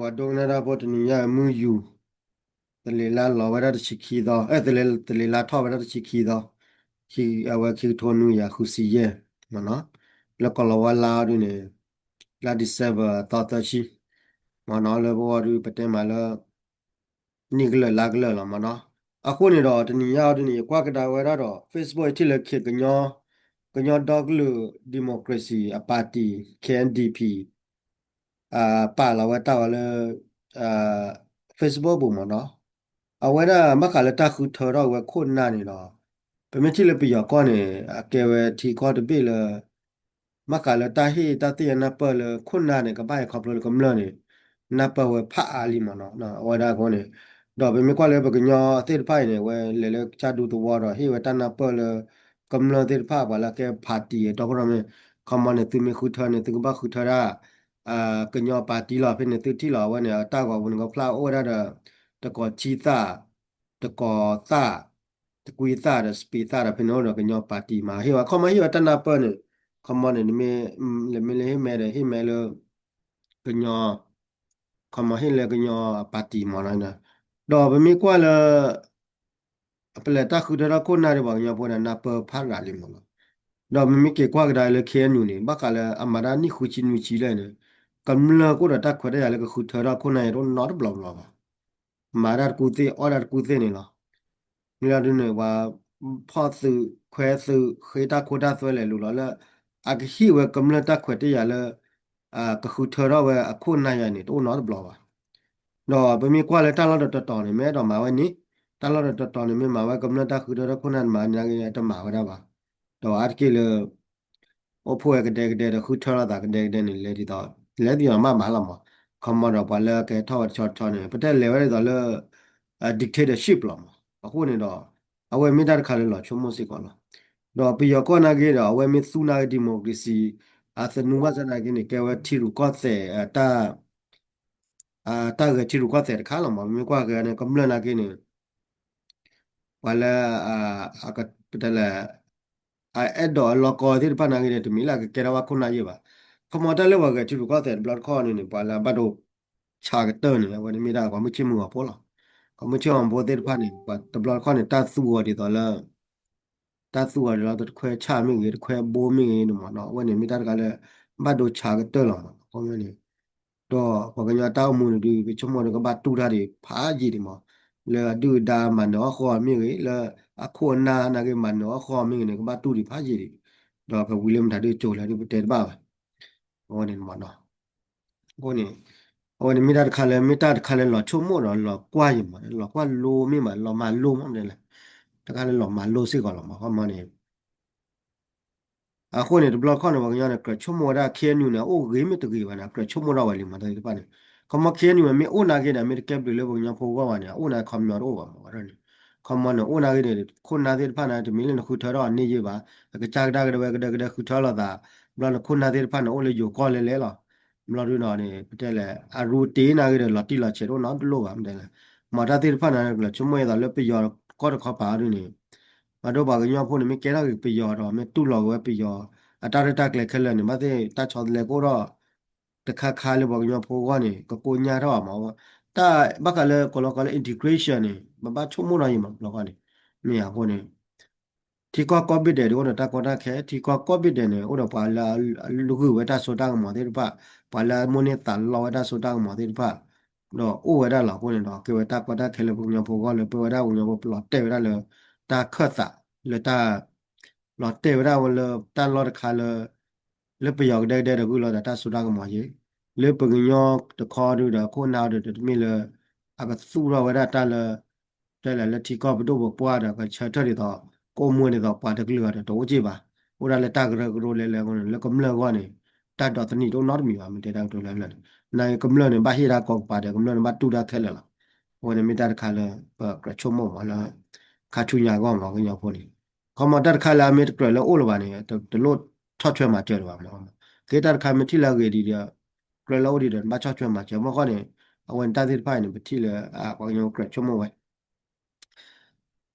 ပှၤဒိကနၣ်တၢ်ဖိတနံၤညါမုၢ်ယူၤ, သလ့ၤလါလီၤဝဲဒၣ်တဆံခံသီ, အဲ သလ့ၤလါထီၣ်ဝဲဒၣ်တဆံခံသီ, အဝဲခံကထိနွံကယၤဃုဆံယဲၢ်မ့ၢ်နီၤ, လၢကီၢ်လီၤဝါလါအီၤဒ်န့ၣ်, လါ December သီသၢဆံ မ့ၢ်နီၤ, လၢပဂီၢ်ဒုးပတဲမးလၢ နံၣ်ကလၢာ်လါကလၢာ်လီၤမ့ၢ်နီၤ. အဃိန့ၣ်ဒီး တနံၤညါအီၤဒ်န့ၣ် ယကွၢ်ကဒါဝဲဒၣ်ဒီး Facebook ထံၣ်လၢ ကညီဒီကလုာ် democracy အ party KNDP ပာ်လီၤဝဲတၢ်ဂီၤလၢ Facebook ပူၤမ့ၢ်နီၤ. အဝဲဒၣ်ဘၣ်ဃးလၢတၢ်ဃုထၢထီၣ်ဝဲခိၣ်နၢ်န့ၣ်ဒီး ပမ့ၢ်ထံၣ်လၢပယီၤကီၢ်န့ၣ် အကဲဝဲထံကီၢ်တဘ့ၣ်လၢ ဘၣ်ဃးလၢတၢ်ဟ့ၣ်တၢ်သ့ၣ်ညါနၢ်ပၢၢ်လၢခိၣ်နၢ်န့ၣ် ကဘၣ်ဟဲခီဖျိလၢကမျၢၢ်န့ၣ် နၢ်ပၢၢ်ဝဲဖးအါလံမ့ၢ်နီၤ. အဝဲဒၣ်အဃိန့ၣ် ဒီးပမ့ၢ်ကွၢ်လၢပကညီသ့ၣ်တဖၣ်အံၤန့ၣ် ဝဲလဲၤလၢကစၢ်ဒူသဝီဒီး ဟ့ၣ်ဝဲတၢ်နၢ်ပၢၢ်လၢ ကမျၢၢ်သ့ၣ်တဖၣ် ပှၤလၢကဲ party အတီခိၣ်ရိၣ်မဲ ခီမီန့ၣ် သုမ့ၢ်ဃုထၢန့ၣ် သုကဘၣ်ဃုထၢဒၣ် ကညီ party လီၤ. ဖဲန့ၣ်သုထံၣ်လီၤ အဝဲန့ၣ် တၢ်ဂီၤပူၤန့ၣ် ကဖျါအိၣ်ဝဲဒၣ်ဒီး တကီၤထံသၣ်, တကီၤသၣ်, တကွံသၣ်ဒီး စပံးသၣ်ဒီး ဖဲန့ၣ်အိၣ်ဒီးကညီ party မး ဟ့ၣ်ဝဲ ခီမီဟ့ၣ်ဝဲတၢ်နၢ်ပၢၢ်န့ၣ် ခီမီန့ၣ် မ့ၢ်လၢဟ့ၣ်မဲဒီး ဟ့ၣ်မဲလၢ ကညီ ခီမီဟ့ၣ်လၢကညီ party မ့ၢ်နီၤ. ဒီးပမ့ၢ်ကွၢ်လၢ ပလဲၤတၢ်ဃုထၢထီၣ်ခိၣ်နၢ်ဒီး ပှၤကညီဖိဒီး နၢ်ပၢၢ်ဖးရၤလံမ့ၢ်နီၤ. ဒီးမ့မ့ၢ်က့ၤကွၢ်ကဒါလၢ KNU န့ၣ် ဘၣ်ဃးလၢအမၤတၢ်နံၣ်ဃုဆံနွံဆံလဲၣ်န့ၣ် ကမျၢၢ်ကအိၣ်ဒီးတၢ်ခွဲးတၢ်ယာ်လၢကဃုထၢထီၣ်ခိၣ်နၢ်အံၤတအိၣ်နီတဘျီဘျီဘၣ်. မၤတၢ်တကူၣ်သ့ၣ် အီၣ်တၢ်တကူၣ်သ့ၣ်န့ၣ်လီၤ. မ့ၢ်လီၤဒုးန့ၣ် ပှၤဖီၣ်သုးခွဲသုး ဃ့တၢ်ခိတၢ်သွဲလဲၤလိၤလီၤလၢ အကဟ့ၣ်ဝဲကမျၢၢ်တၢ်ခွဲးတၢ်ယာ်လၢ ကဃုထၢထီၣ်ဝဲအခိၣ်နၢ်ယၤန့ၣ် တအိၣ်နီတဘျီဘၣ်. ဒီးပမ့ၢ်ကွၢ်လၢတၢ်လီၢ်တတီၤတီၤန့ၣ် မ့ၢ်အဲၣ်ဒိးမၤဝဲန့ၣ်, တၢ်လီၢ်တတီၤတီၤန့ၣ် မ့ၢ်မၤဝဲကမျၢၢ်တၢ်ဃုထၢထီၣ်ခိၣ်နၢ်မၤန့ၣ် တမၤဝဲဒၣ်ဘၣ်. ဒီးအါတက့ၢ်လၢ အိၣ်ဖှိၣ်ဝဲကဒဲကဒဲဒီးဃုထၢလိာ်သးကဒဲကဒဲန့ၣ် လဲၤဒ်သိး လဲၤဒ်သိးမးမးလီၤမး. ခီမီဒီးပှၤလၢကဲထီၣ်ဝဲတဆီတဆီန့ၣ် ပတဲလဲၤဝဲဒ်သိးလၢ dictatorship လီၤမး. အဃိန့ၣ်ဒီး အဝဲမ့ၢ်တၢ်တခါလၢလီၤဆိကမိၣ်စ့ၢ်ကီးလီၤ. ဒီးပယီၤကီၢ်နာ်က့ဒီး အဝဲမ့ၢ်သူနာ်က့ democracy အသနူဘၣ်ဆၣ်နာ်က့န့ၣ် ကဲဝဲထံရူၢ်ကီၢ်သဲး တၢ်ဂဲၤထံရူၢ်ကီၢ်သဲးတခါလီၤမး. ပမ့ၢ်ကွၢ်က့ၤန့ၣ် ကမျၢၢ်နာ်က့န့ၣ် ပှၤလၢ ပတဲလဲၣ် အအဲၣ်ဒိးအလီၢ်ကီသ့ၣ်တဖၣ်နာ်က့န့ၣ် တမ့ၢ်လၢအကကဲထီၣ်ဘၣ်ခိၣ်နၢ်ယဲၢ်ဘၣ်. ခီမီတၢ်လၢပှၤဂဲၤထံရူၢ်ကီၢ်သဲးတဘျီတခီၣ်န့ၣ်န့ၣ် ပှၤလၢဘၣ်ဒိဆးကတၢၢ်န့ၣ် အဝဲန့ၣ်မ့ၢ်ဒၣ်ပှၤမုၢ်ဆ့ၣ်မုၢ်ဂီၤဖိလီၤ. ပှၤမုၢ်ဆ့ၣ်မုၢ်ဂီၤဖိသ့ၣ်တဖၣ်န့ၣ် ပှၤတဘျီတခီၣ်န့ၣ် တၢ်သူအီၤဒ်သိးလၢ တၢ်သူအီၤဒ်သိးလၢတခွဲဆၣ်မ့ၢ်ဂ့ၤ တခွဲဘိမ့ၢ်ဂ့ၤန့ၣ်မးနီၤ အဝဲန့ၣ်မ့ၢ်တၢ်တခါလၢ ဘၣ်ဒိဆးကတၢၢ်လီၤမး. အဃိန့ၣ် ဒီးပှၤကညီတၢ်အိၣ်မူန့ၣ်ဒုး ပဆိကမိၣ်ဒီးကဘၣ်တူၢ်တၢ်ဒံးဖးယံာ်ဒံးမး, လၢအဒုၣ်အဒါမၤနၢၤအီၣ်ဃီမ့ၢ်ဂ့ၤ လၢအခိၣ်အနၢ်နာ်က့မၤနၢၤအီၣ်ဃီမ့ၢ်ဂ့ၤန့ၣ် ကဘၣ်တူၢ်ဒံးဖးယံာ်ဒံး, ဒီးပဝံၤလၢမတၤဒုးကၠိၤလဲၣ်ဒုးပတဲတဘၣ်ဘၣ်. အဃိန့ၣ်မးနီၤ အဃိန့ၣ် အဝဲန့ၣ်မ့ၢ်တၢ်တခါလၢ မ့ၢ်တၢ်တခါလၢလီၤဆိကမိၣ်ဒီးလီၤကွၢ်ယံၤမး လီၤကွၢ်လိမ့ၢ်ဘၣ် လီၤမၤလိမးမ့ၢ်တဲလဲၣ်, တခါလၢလီၤမၤလိစ့ၢ်ကီးလီၤမး ခီမီန့ၣ် အဃိန့ၣ် တဘျီတခီၣ်န့ၣ် ပှၤကညီန့ၣ် ကြၢးဆိကမိၣ်ဝဲဒၣ် KNU န့ၣ် အအိၣ်ဂ့ၤမ့ၢ်တဂ့ၤဘၣ်န့ၣ် ကြၢးဆိကမိၣ်ထီၣ်ဝဲလံမး တၢ်သ့ၣ်တဖၣ်န့ၣ်, ခီမီ KNU မ့ၢ်အိၣ်နာ်က့ဒီး မ့ၢ်တကဲဘျုးလၢပှၤကညီဖိအဂီၢ်ဘၣ်န့ၣ် အအိၣ်နာ်ခီပညီတအိၣ်ဘၣ်မး ဝဲဒၣ်န့ၣ်, ခီမီန့ၣ် အိၣ်နာ်က့န့ၣ် ခိၣ်နၢ်သ့ၣ်တဖၣ်န့ၣ် တမ့ၢ်လၢနဃုထၢထီၣ်အန့ၢ်ယဲၢ်ဘၣ်, အကစၢ်ကဒါကဒဲဝဲကဒဲကဒဲဃုထၢလိာ်သး, ဘျီန့ၣ်ခိၣ်နၢ်သ့ၣ်တဖၣ်န့ၣ် အိၣ်လၢယိၤကီၢ်လဲၤလဲၤလီၤ, ဘျီဒုးဒီးန့ၣ် ပတဲလဲၣ် အရူတ့နာ်က့ဒီး လီၤတံၢ်လီၤဆဲးတအိၣ်နီတလိၣ်ဘၣ် မ့ၢ်တဲလဲၣ်, မ့ၢ်တၢ်သ့ၣ်တဖၣ်န့ၣ် ကြၢးဆိကမိၣ်အသးလၢပယီၤကီၢ်တခီပၤဒုးန့ၣ် ပှၤဒိပှၤကညီဖိန့ၣ် မ့ၢ်ကဲထီၣ်က့ၤပယီၤဒီး မ့ၢ်တူၢ်လိာ်က့ၤဝဲပယီၤ အတၢ်ရဲၣ်တၢ်ကျဲၤခဲလၢာ်န့ၣ် ဘၣ်သ့ၣ်တၢ်ဆီတလဲကအိၣ်ထီၣ် တခါခါလၢပှၤကညီဖိအဂီၢ်န့ၣ် ကကိညၢ်ထီၣ်ဘၣ်မး, တၢ်ဘၣ်ဃးလၢကိးလီၤကိးလၢ integration န့ၣ် ပဘၣ်ဆိကမိၣ်ထီၣ်ယံၤမး ဘျီဃီန့ၣ်, မ့ၢ်အဃိန့ၣ် ထံကီၢ်ကိးဘ့ၣ်ဒဲးန့ၣ် အိၣ်ဒီးတၢ်ကီတၢ်ခဲ, ထံကီၢ်ကိးဘ့ၣ်ဒဲးန့ၣ် အိၣ်ဒီးပှၤလၢအဂုာ်ဝဲတၢ်စိတၢ်ကမီၤသ့ၣ်တဖၣ်, ပှၤလၢအမိၣ်န့ၢ်သးလီဝဲတၢ်စိတၢ်ကမီၤသ့ၣ်တဖၣ်, ဒီးအိၣ်ဝဲဒၣ်လီၤ. အဃိန့ၣ်ဒီး ကဲဝဲတၢ်ကီတၢ်ခဲလၢပှၤကညီဖိအဂီၢ်လၢပဝဲဒၣ်ပှၤကညီဖိပလီၤတဲာ်ဝဲဒၣ်လၢ တၢ်ခၢၣ်သးလၢတၢ် လီၤတဲာ်ဝဲဒၣ်ဝဲလၢတၢ်လီၢ်တခါလၢ လၢပယီၤကဒဲကဒဲဒီးဂုာ်လီၤသးတၢ်စိတၢ်ကမီၤယဲၢ်, လၢပှၤကညီတခီဒုးဒီးခိၣ်နၢ်ဒီးတမ့ၢ်လၢ အကသူၣ်ထီၣ်ဝဲဒၣ်တၢ်လၢ တဲလၢထံကီၢ်ပဒိၣ်ပပှၢ်ဒီးကဆၢထၢၣ်ဒ်သိး ကအိၣ်မူဒ်သိးပှၤတကလုာ်အံၤဒီးတအိၣ်က့ၢ်ဘၣ်, အိၣ်ဒၣ်လၢတၢ်ကရၢကရိလဲၤလဲၤအဃိန့ၣ် လၢကမျၢၢ်အဂီၢ်န့ၣ် တၢ်ဒီးသန့ၤတအိၣ်နီတမံၤဘၣ် မ့ၢ်တဲတၢ်ကတိၤလၢလၢာ်န့ၣ်, နာ်က့ကမျၢၢ်န့ၣ် ဘၣ်ဟ့ၣ်တၢ်ကိးကပၤဒီး ကမျၢၢ်န့ၣ်ဘၣ်တူၢ်တၢ်ခဲလၢာ်လီၤ. အဝဲန့ၣ်မ့ၢ်တၢ်တခါလၢ ပကြၢးဆိကမိၣ်မးလၢ ခါဆူညါအဂီၢ်မး ကညီဖိန့ၣ်, ခီမီတၢ်တခါလၢအမ့ၢ်တကြၢးလၢအိၣ်လၢၤဘၣ်န့ၣ် တလိၣ်ဆီၣ်ထွဲမၤစၢၤလၢၤဘၣ်မး, ကဲတၢ်တခါမ့ၢ်ထံၣ်လၢအဂ့ၤဒံးဒီး ကြၢးလၢအိၣ်ဒံးဒီး နဘၣ်ဆီၣ်ထွဲမၤစၢၤ မ့ၢ်ဃီန့ၣ်, အဝဲန့ၣ်တၢ်သ့ၣ်တဖၣ်အံၤန့ၣ် ပထံၣ်လၢ ပှၤကညီကြၢးဆိကမိၣ်ဝဲ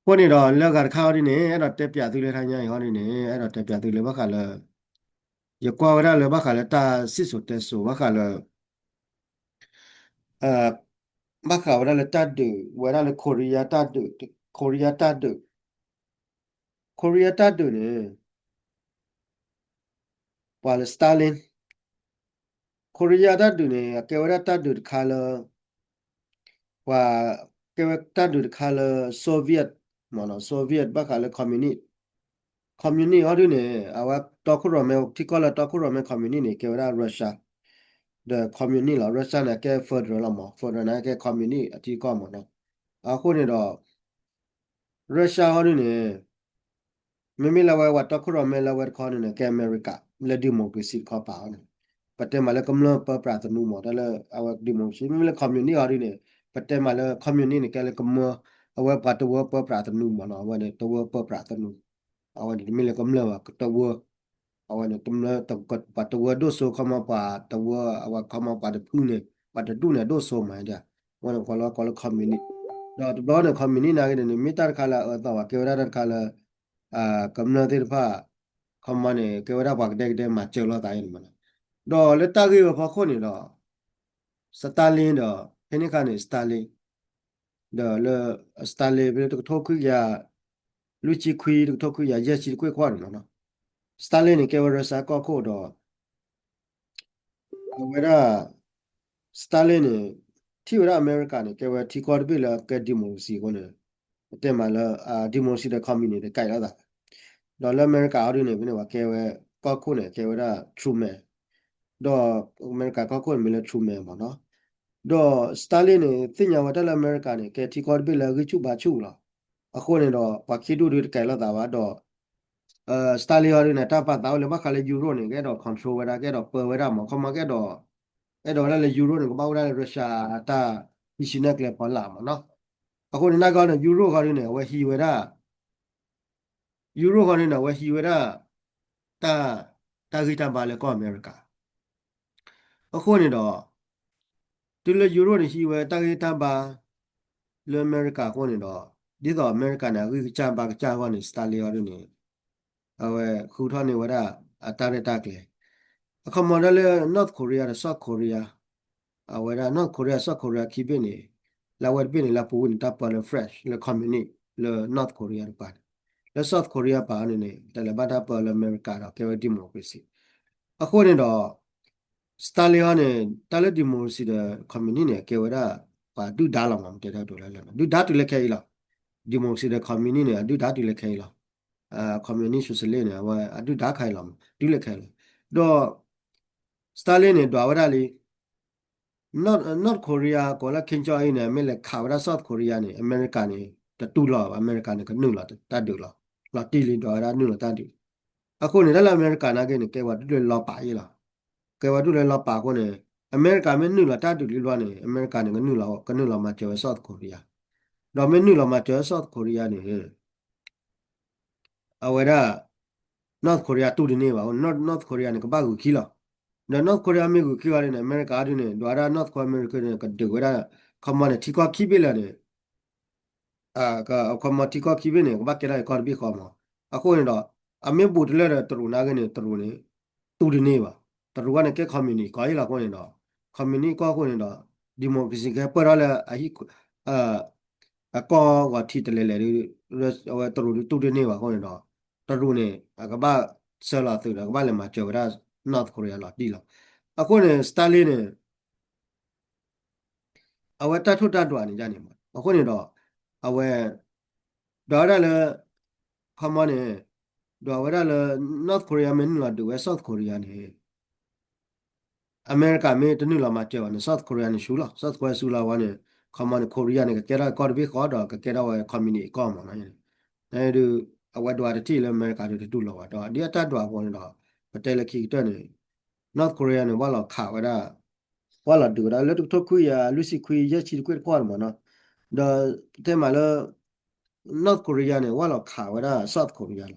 အဃိန့ၣ်ဒီး လၢဂၤတခါအီၤဒ်န့ၣ် အဲၣ်ဒိးတဲပၠးသုလၢတဟါညါအံၤအီၤဒ်န့ၣ် အဲၣ်ဒိးတဲပၠးသုလၢဘၣ်ဃးလၢ ယကွၢ်ဝဲဒၣ်လၢဘၣ်ဃးလၢတၢ်စံၣ်စိၤတဲစိၤဘၣ်ဃးလၢ ဘၣ်ဃးဝဲဒၣ်လၢတၢ်ဒုး ဝဲဒၣ်လၢ Korea တၢ်ဒုး, Korea တၢ်ဒုး, Korea တၢ်ဒုးန့ၣ် ပှၤလၢ Stalin, Korea တၢ်ဒုးန့ၣ် အကဲဝဲဒၣ်တၢ်ဒုးတခါလၢ ပှၤကဲဝဲတၢ်ဒုးတခါလၢ Soviet မ့ၢ်နီၤ, Soviet ဘၣ်ဃးလၢ communist, communist ဟီဒုန့ၣ် အဝဲတီခိၣ်ရိၣ်မဲ ထံကီၢ်လၢတီခိၣ်ရိၣ်မဲ communist န့ၣ် ကဲဝဲဒၣ် Russia ဒီး communist လီၤ. Russia န့ၣ် အကဲ federal လီၤမး, federal န့ၣ် အကဲ communist အထံကီၢ်မ့ၢ်နီၤ. အဃိန့ၣ်ဒီး Russia ဟီဒုန့ၣ် မ့မ့ၢ်လၢဝဲ ပှၤတီခိၣ်ရိၣ်မဲလၢဝဲတခီန့ၣ်န့ၣ် ကဲ America လၢ democracy တခီပၤအီၤန့ၣ် ပတဲမးလၢကမျၢၢ်ပၢပြးသနူမး တၢ်လၢအဝဲ democracy မ့မ့ၢ်လၢ communist ဟီဒုန့ၣ် ပတဲမးလၢ communist န့ၣ် ကဲလၢကမျၢၢ် အဝဲပှၤတဝၢပၢပြးသနူမ့ၢ်နီၤ, အဝဲန့ၣ် တဝၢပၢပြးသနူ, အဝဲန့ၣ် တမ့ၢ်လၢကမျၢၢ်ဘၣ် တဝၢ အဝဲန့ၣ် တမ့ၢ် ပှၤတဝၢဒိၣ်စိ ခီမီ ပှၤတဝၢ အဝဲခီမီ ပှၤတဖုန့ၣ် ပှၤတဒူၣ်န့ၣ် အဒိၣ်စိမးဒ် အဝဲန့ၣ် ကိးလၢ ကိးလၢ communist ဒီးတဘျီန့ၣ် communist နာ်က့န့ၣ် မ့ၢ်တၢ်တခါလၢအအၢသီဘၣ် ကဲဝဲဒၣ်တၢ်တခါလၢ ကမျၢၢ်သ့ၣ်တဖၣ် ခီမီန့ၣ် ကဲဝဲဒၣ်ပှၤကဒဲကဒဲမၤစၢၤလိာ်သးအံၤန့ၣ်မးနီၤ. ဒီးလၢတၢ်ဂ့ၢ်ဝဲဖီခိၣ်န့ၣ်ဒီး Stalin ဒီး ဖဲန့ၣ်အခါန့ၣ် Stalin ဒီးလၢ Stalin ဖဲလၢတကထိခွံကယၤ လွံၢ်ဆံခွံ တကထိခွံကယၤ ယဲၢ်ဆံတကွ့ၢ်ခွီန့ၣ်မးနီၤ, Stalin န့ၣ် ကဲဝဲ Russia ကီၢ်ခိၣ်ဒီး အဝဲဒၣ် Stalin န့ၣ် ထံၣ်ဝဲဒၣ်အမဲရကၤန့ၣ် ကဲဝဲထံကီၢ်တဘ့ၣ်လၢကဲ democracy အဃိန့ၣ် ပတဲမးလၢ democracy ဒီး communist တကဲလိာ်သး, ဒီးလၢအမဲရကၤအီၤဒုန့ၣ် ဖဲန့ၣ် ပှၤကဲဝဲ ကီၢ်ခိၣ်န့ၣ် ကဲဝဲဒၣ် Truman, ဒီးအမဲရကၤကီၢ်ခိၣ်န့ၣ် မ့ၢ်လၢ Truman မးနီၤ, ဒီး Stalin န့ၣ် သ့ၣ်ညါဝဲတၢ်လၢအမဲရကၤန့ၣ် ကဲထံကီၢ်တဘ့ၣ်လၢအဂံၢ်ဆူၣ်ဘါဆူၣ်လီၤ. အဃိန့ၣ်ဒီး ပှၤခံဒူၣ်ဒုတကဲလိာ်သးဘၣ်ဒီး Stalin အီၤဒုန့ၣ် တၢ်ပာ်သးအိၣ်လၢဘၣ်ဃးလၢ Europe န့ၣ် ကအဲၣ်ဒိး control ဝဲဒၣ် ကအဲၣ်ဒိးပၢဝဲဒၣ်မး ခီမီကအဲၣ်ဒိး အဲၣ်ဒိးဝဲဒၣ်လၢ Europe န့ၣ် ကဘၣ်အိၣ်ဝဲဒၣ်လၢ Russia တၢ်ဟံးစုနဲၣ်ကျဲဖီလာ်မးနီၤ. အဃိန့ၣ် နာ်က့န့ၣ် Europe ဃီဒုန့ၣ် အဝဲဟံးဝဲဒၣ် Europe ဃီဒုန့ၣ် အဝဲဟံးဝဲဒၣ် တၢ် တၢ်ဂံၢ်တၢ်ဘါလၢကီၢ်အမဲရကၤ အဃိန့ၣ်ဒီး တုၤလၢ Europe န့ၣ် ဟံးဝဲတၢ်ဂံၢ်တၢ်ဘါ လၢအမဲရကၤအဃိန့ၣ်ဒီး ဒ်သိးအမဲရကၤန့ၣ် အဂံၢ်ကစၢ်ဘါကစၢ်အဂီၢ်န့ၣ် Stalin အီၤဒုန့ၣ် အဝဲဃုထီၣ်န့ၢ်ဝဲဒၣ်အတၢ်ရဲၣ်တၢ်ကျဲၤ အခီမီဒၣ်လၢ North Korea ဒီး South Korea အဝဲဒၣ် North Korea South Korea ခံဘ့ၣ်န့ၣ် လၢအဝဲတဘ့ၣ်န့ၣ် လၢပူၤဝံၤန့ၣ် တၢ်ပၢလၢ French လၢ communist လၢ North Korea တပၤန့ၣ် လၢ South Korea ပၤန့ၣ်န့ၣ် တလဲၤဘၣ်တၢ်ပၢလၢအမဲရကၤဒီး ကဲဝဲ democracy အဃိန့ၣ်ဒီး Stalin အီၤန့ၣ် တၢ်လၢ democracy ဒီး communist န့ၣ် ကဲဝဲဒၣ် ပှၤဒုၣ်ဒါလီၤမး တဲတၢ်ဒိးလၢ ဒုၣ်ဒါတုၤလၢခဲအံၤလီၤ. democracy ဒီး communist န့ၣ် အဒုၣ်ဒါတုၤလၢခဲအံၤလီၤ. communist socialist န့ၣ် အဝဲအဒုၣ်ဒါခါအံၤလီၤ တုၤလၢခဲအံၤလီၤ. ဒီး Stalin န့ၣ် ဒွးဝဲဒၣ်လံ North North Korea ကိးလၢ Kim Jong Un န့ၣ် မ့ၢ်လဲၤခးဝဲဒၣ် South Korea န့ၣ် အမဲရကၤန့ၣ် တတူၢ်လိာ်ဘၣ် အမဲရကၤန့ၣ် ကနုာ်လီၤတၢ်ဒုးလီၤ. လီၤတံၢ်လံ ဒွးဝဲဒၣ်နုာ်လီၤတၢ်ဒုး အဃိန့ၣ် တၢ်လၢအမဲရကၤနာ်က့န့ၣ် ကဲဝဲဒၣ်ဒူၣ်လၢလီၤပာ်အံၤလီၤ. ကဲဝဲဒၣ်ဒူၣ်လၢလီၤပာ်အဃိန့ၣ် အမဲရကၤမ့ၢ်နုာ်လီၤတၢ်ဒုးလံဘျီန့ၣ် အမဲရကၤန့ၣ် ကနုာ်လီၤ ကနုာ်လီၤမၤစၢၤဝဲ South Korea ဒီးမ့ၢ်နုာ်လီၤမၤစၢၤဝဲ South Korea န့ၣ် အဝဲဒၣ် North Korea တူၢ်တန့ၢ်ဘၣ်. North Korea န့ၣ် ကဘၣ်ဂုာ်ခံလီၤ. ဒီး North Korea မ့ၢ်ဂုာ်ခံဂီၤန့ၣ် အမဲရကၤအီၤဒုန့ၣ် ဒွးဝဲဒၣ် North Korea အမဲရကၤန့ၣ် ကဒုးဝဲဒၣ် ခီမီန့ၣ် ထံကီၢ်ခံဘ့ၣ်လၢာ်န့ၣ် ခီမီထံကီၢ်ခံဘ့ၣ်န့ၣ် ကဘၣ်ကဲထီၣ်အကီၢ်တဘ့ၣ်ဃီမး. အဃိန့ၣ်ဒီး အမ့ၢ်ဘူးတလၢာ်ဒီးတရူးနာ်က့န့ၣ် တရူးန့ၣ် တူၢ်တန့ၢ်ဘၣ်. တရူးဝဲန့ၣ်ကဲ communist ကီၢ်အံၤလီၤအဃိန့ၣ်ဒီး communist ကီၢ်အဃိန့ၣ်ဒီး democracy ကဟဲပၢၢ်ထီၣ်လၢအဟံၣ် အကီၢ်ဂီၤထံးတလဲၤလဲၤဒီး အဝဲတရူးဒုတူၢ်တန့ၢ်ဘၣ်အဃိန့ၣ်ဒီး တရူးန့ၣ် အကဘၣ်ဆှၢလီၤသုးဒီး ကဘၣ်လဲၤမၤစၢၤဝဲဒၣ် North Korea လီၤတံၢ်လီၤ. အဃိန့ၣ် Stalin န့ၣ် အဝဲတၢ်ထိၣ်တၢ်ဒွးန့ၣ်ဒ်န့ၣ်မး အဃိန့ၣ်ဒီး အဝဲ ဒွးဝဲဒၣ်လၢ ခီမီန့ၣ် ဒွးဝဲဒၣ်လၢ North Korea မ့ၢ်နုာ်လီၤဒုးဝဲ South Korea န့ၣ် အမဲရကၤမ့ၢ်တနုာ်လီၤမၤစၢၤဘၣ်န့ၣ် South Korea န့ၣ်ဆူလီၤ. South Korea ဆူလီၤဝဲန့ၣ် ခီမီန့ၣ် Korea န့ၣ် ကကဲထီၣ်ကီၢ်တဘ့ၣ်ဃီဒီး ကကဲထီၣ်ဝဲ communist အကီၢ်မးနီၤ. ဒုး အဝဲဒွးတထံၣ်လၢအမဲရကၤဒုးတတူၢ်လိာ်ဘၣ်ဒီး ဒ်အတၢ်ဒွးအဃိန့ၣ်ဒီး ပတဲလၢခံကတၢၢ်န့ၣ် North Korea န့ၣ် ဝၢ်လီၤခးဝဲဒၣ် ဝၢ်လီၤဒုးဝဲဒၣ်လၢတကထိခွံကယၤလွံၢ်ဆံခွံ ယဲၢ်ဆံတကွ့ၢ်တကွီၢ်န့ၣ်မးနီၤ. ဒီးတဲမးလၢ North Korea န့ၣ် ဝၢ်လီၤခးဝဲဒၣ် South Korea လီ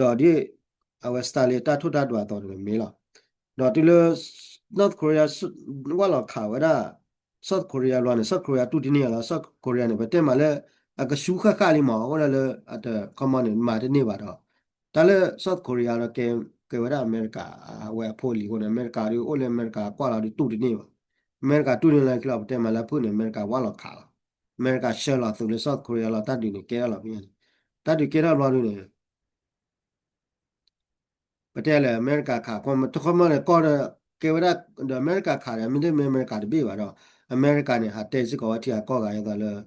ၤ. ဒီးဒ် အဝဲ Stalin တၢ်ထိၣ်တၢ်ဒွးအသိးန့ၣ်မ့ၢ်လီၤ. ဒီးတုၤလၢ North Korea ဝၢ်လီၤခးဝဲဒၣ် South Korea ဘျီန့ၣ် South Korea တူၢ်တန့ၢ်လီၤ. South Korea န့ၣ် ပတဲမးလၢ အကဆူဃၣ်ဃၣ်လံမး အဃိဒၣ်လၢ အတ ခီမီန့ၣ် မၤတန့ၢ်ဘၣ်ဒီး တၢ်လၢ South Korea ဒီး ကဲဝဲဒၣ်အမဲရကၤ အဝဲအဖိအလံၤအဃိန့ၣ် အမဲရကၤဒီး အိၣ်လၢအမဲရကၤကွၢ်လီၤဒီးတူၢ်တန့ၢ်ဘၣ်. အမဲရကၤတူၢ်န့ၢ်လၢခံလီၤ ပတဲမၤလၢဖုၣ်န့ၣ် အမဲရကၤဝၢ်လီၤခးလီၤ. အမဲရကၤဆှၢလီၤသုးလၢ South Korea လီၤ တၢ်ဒုးန့ၣ်ကဲထီၣ်လီၤဖဲန့ၣ်, တၢ်ဒုးကဲထီၣ်ဘျီဒုန့ၣ် ပတဲလၢအမဲရကၤခး ခီမီန့ၣ် ကီၢ်ဒီး ကဲဝဲဒၣ်ဒီးအမဲရကၤခးဒီး မ့တမ့ၢ်အမဲရကၤတဘ့ၣ်ဘၣ်ဒီး အမဲရကၤန့ၣ် ဟးတဲစ့ၢ်ကီးဝဲထံဂၤကီၢ်ဂၤအသိးလၢ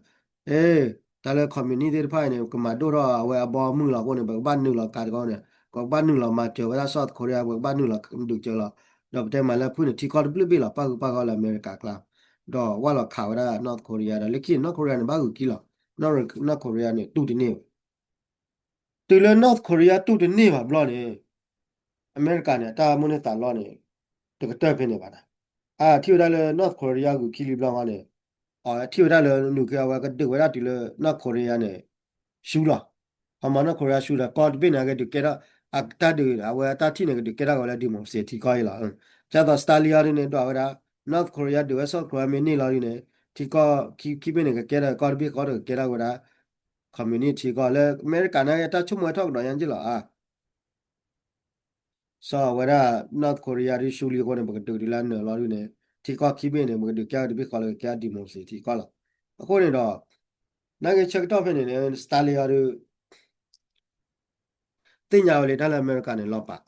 အ့ တၢ်လၢ communist သ့ၣ်တဖၣ်အံၤန့ၣ် ကမၤဒိၣ်ထီၣ်အဝဲအဘီအမုၢ်လီၤအဃိန့ၣ် ပကဘၣ်နုာ်လီၤကးတကီန့ၣ် ပကဘၣ်နုာ်လီၤမၤစၢၤဝဲဒၣ် South Korea ပကဘၣ်နုာ်လီၤဒုးစၢၤလီၤ. ဒီးပတဲမၤလၢဖုၣ်န့ၣ် ထံကီၢ်တဘျုးဘ့ၣ်လီၤ ပၣ်ဃုာ်ပၣ်ဃီလၢအမဲရကၤကျါ ဒီးဝၢ်လီၤခးဝဲဒၣ် North Korea ဒီးလၢခံ North Korea န့ၣ် ဘၣ်ဂုာ်ကံလီၤ. North Korea န့ၣ် တူၢ်တန့ၢ်ဘၣ် တုၤလၢ North Korea တူၢ်တန့ၢ်ဘၣ်ဘျီန့ၣ် အမဲရကၤန့ၣ် အတၢ်မိၣ်န့ၢ်သးလီန့ၣ် တကတၢၢ်ဖဲန့ၣ်ဘၣ်ဒီး အထံၣ်ဝဲဒၣ်လၢ North Korea ဂုာ်ခံလံဘျီဃီန့ၣ် အထံၣ်ဝဲဒၣ်လၢနုာ်က့ၤအဝဲကဒုးဝဲဒၣ်တုၤလၢ North Korea န့ၣ် ဆူလီၤ. ခီမီ North Korea ဆူဒီး ကီၢ်တဘ့ၣ်န့ၣ် ကဒုးကဲထီၣ် အတၢ်ဒုး အဝဲအတၢ်ထံၣ်န့ၣ် ကဒုးကဲထီၣ်က့ၤဝဲလၢ democracy ထံကီၢ်အံၤလီၤ. ဒ်သိး Stalin အီၤဒုန့ၣ် ဒွးဝဲဒၣ် North Korea ဒုးဝဲ South Korea မ့ၢ်န့ၢ်လီၤဒုန့ၣ် ထံကီၢ်ခံဘ့ၣ်န့ၣ် ကကဲထီၣ်ကီၢ်တဘ့ၣ်ဃီဒီး ကကဲထီၣ်ဝဲဒၣ် communist ထံကီၢ်လၢ အမဲရကၤန့ၣ် အတၢ်ဆိကမိၣ်ဝဲထီၣ်ကဒီးညါက့လီၤ အါ စီၤဝဲဒၣ် North Korea ဒုဆူလံအဃိန့ၣ် ပကဒုးတုၤလၢနၢၤလီၤဒုန့ၣ် ထံကီၢ်ခံဘ့ၣ်န့ၣ် ပကဒုးကဲထီၣ်တဘ့ၣ်ဃီလၢကကဲထီၣ် democracy ထံကီၢ်လီၤ. အဃိန့ၣ်ဒီး နာ်က့ဆၢကတီၢ်ဖဲန့ၣ်န့ၣ် Stalin အီၤဒု သ့ၣ်ညါဝဲလံတၢ်လၢအမဲရကၤန့ၣ်လီၤပာ်,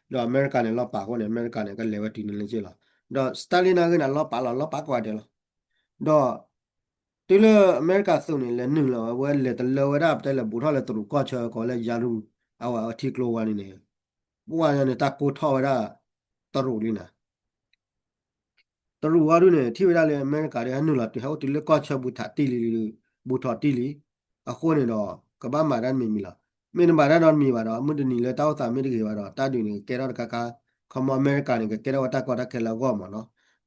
ဒီးအမဲရကၤန့ၣ်လီၤပာ်အဃိန့ၣ် အမဲရကၤန့ၣ် ကလဲၤဝဲတုၤန့ၣ်လၢက့လီၤ. ဒီး Stalin နာ်က့န့ၣ် လီၤပာ်လီၤ လီၤပာ်ကိးဂၤဒဲးလီၤ. ဒီး တုၤလၢအမဲရကၤသုးန့ၣ် လဲၤနုာ်လီၤဝဲ လဲၤတလၢဝဲဒၣ် ပတဲလၢဘူးထီၣ်လၢတရူးကီၢ်ဆၢကီးလၢ ယၤရူ အဝဲအထံကျိဝါန့ၣ်န့ၣ် ပဝဲန့ၣ် တၢ်ကိၢ်ထီၣ်ဝဲဒၣ် တရူးလံန့ၣ် တရူးအီၤဒုန့ၣ် ထံၣ်ဝဲဒၣ်လၢအမဲရကၤဒီး ဟဲနုာ်လီၤတုၤဟဲအိၣ်တုၤလၢကီၢ်ဆၢဘူးထီၣ်တံၢ်လံ, ဘူးထီၣ်တံၢ်လံ, အဃိန့ၣ်ဒီး ကဘၣ်မၤတၢ်တမံၤမံၤလီၤ. မ့ၢ်တမၤတၢ်နီတမံၤဘၣ်ဒီး မုၢ်တနံၤလၢတၢ်အိၣ်သးမ့ၢ်တဂ့ၤဘၣ်ဒီး တၢ်ဒုးန့ၣ် ကကဲထီၣ်တခါခါ, ခီမီအမဲရကၤန့ၣ် ကကဲထီၣ်ဝဲတၢ်ကီတၢ်ခဲလၢအဂီၢ်မးနီၤ, ကကဲထီၣ်ဝဲတၢ်ဘံၣ်တၢ်ဘၢတၢ်ကီတၢ်ခဲလၢအဂီၢ်အဃိန့ၣ်ဒီး အဃိ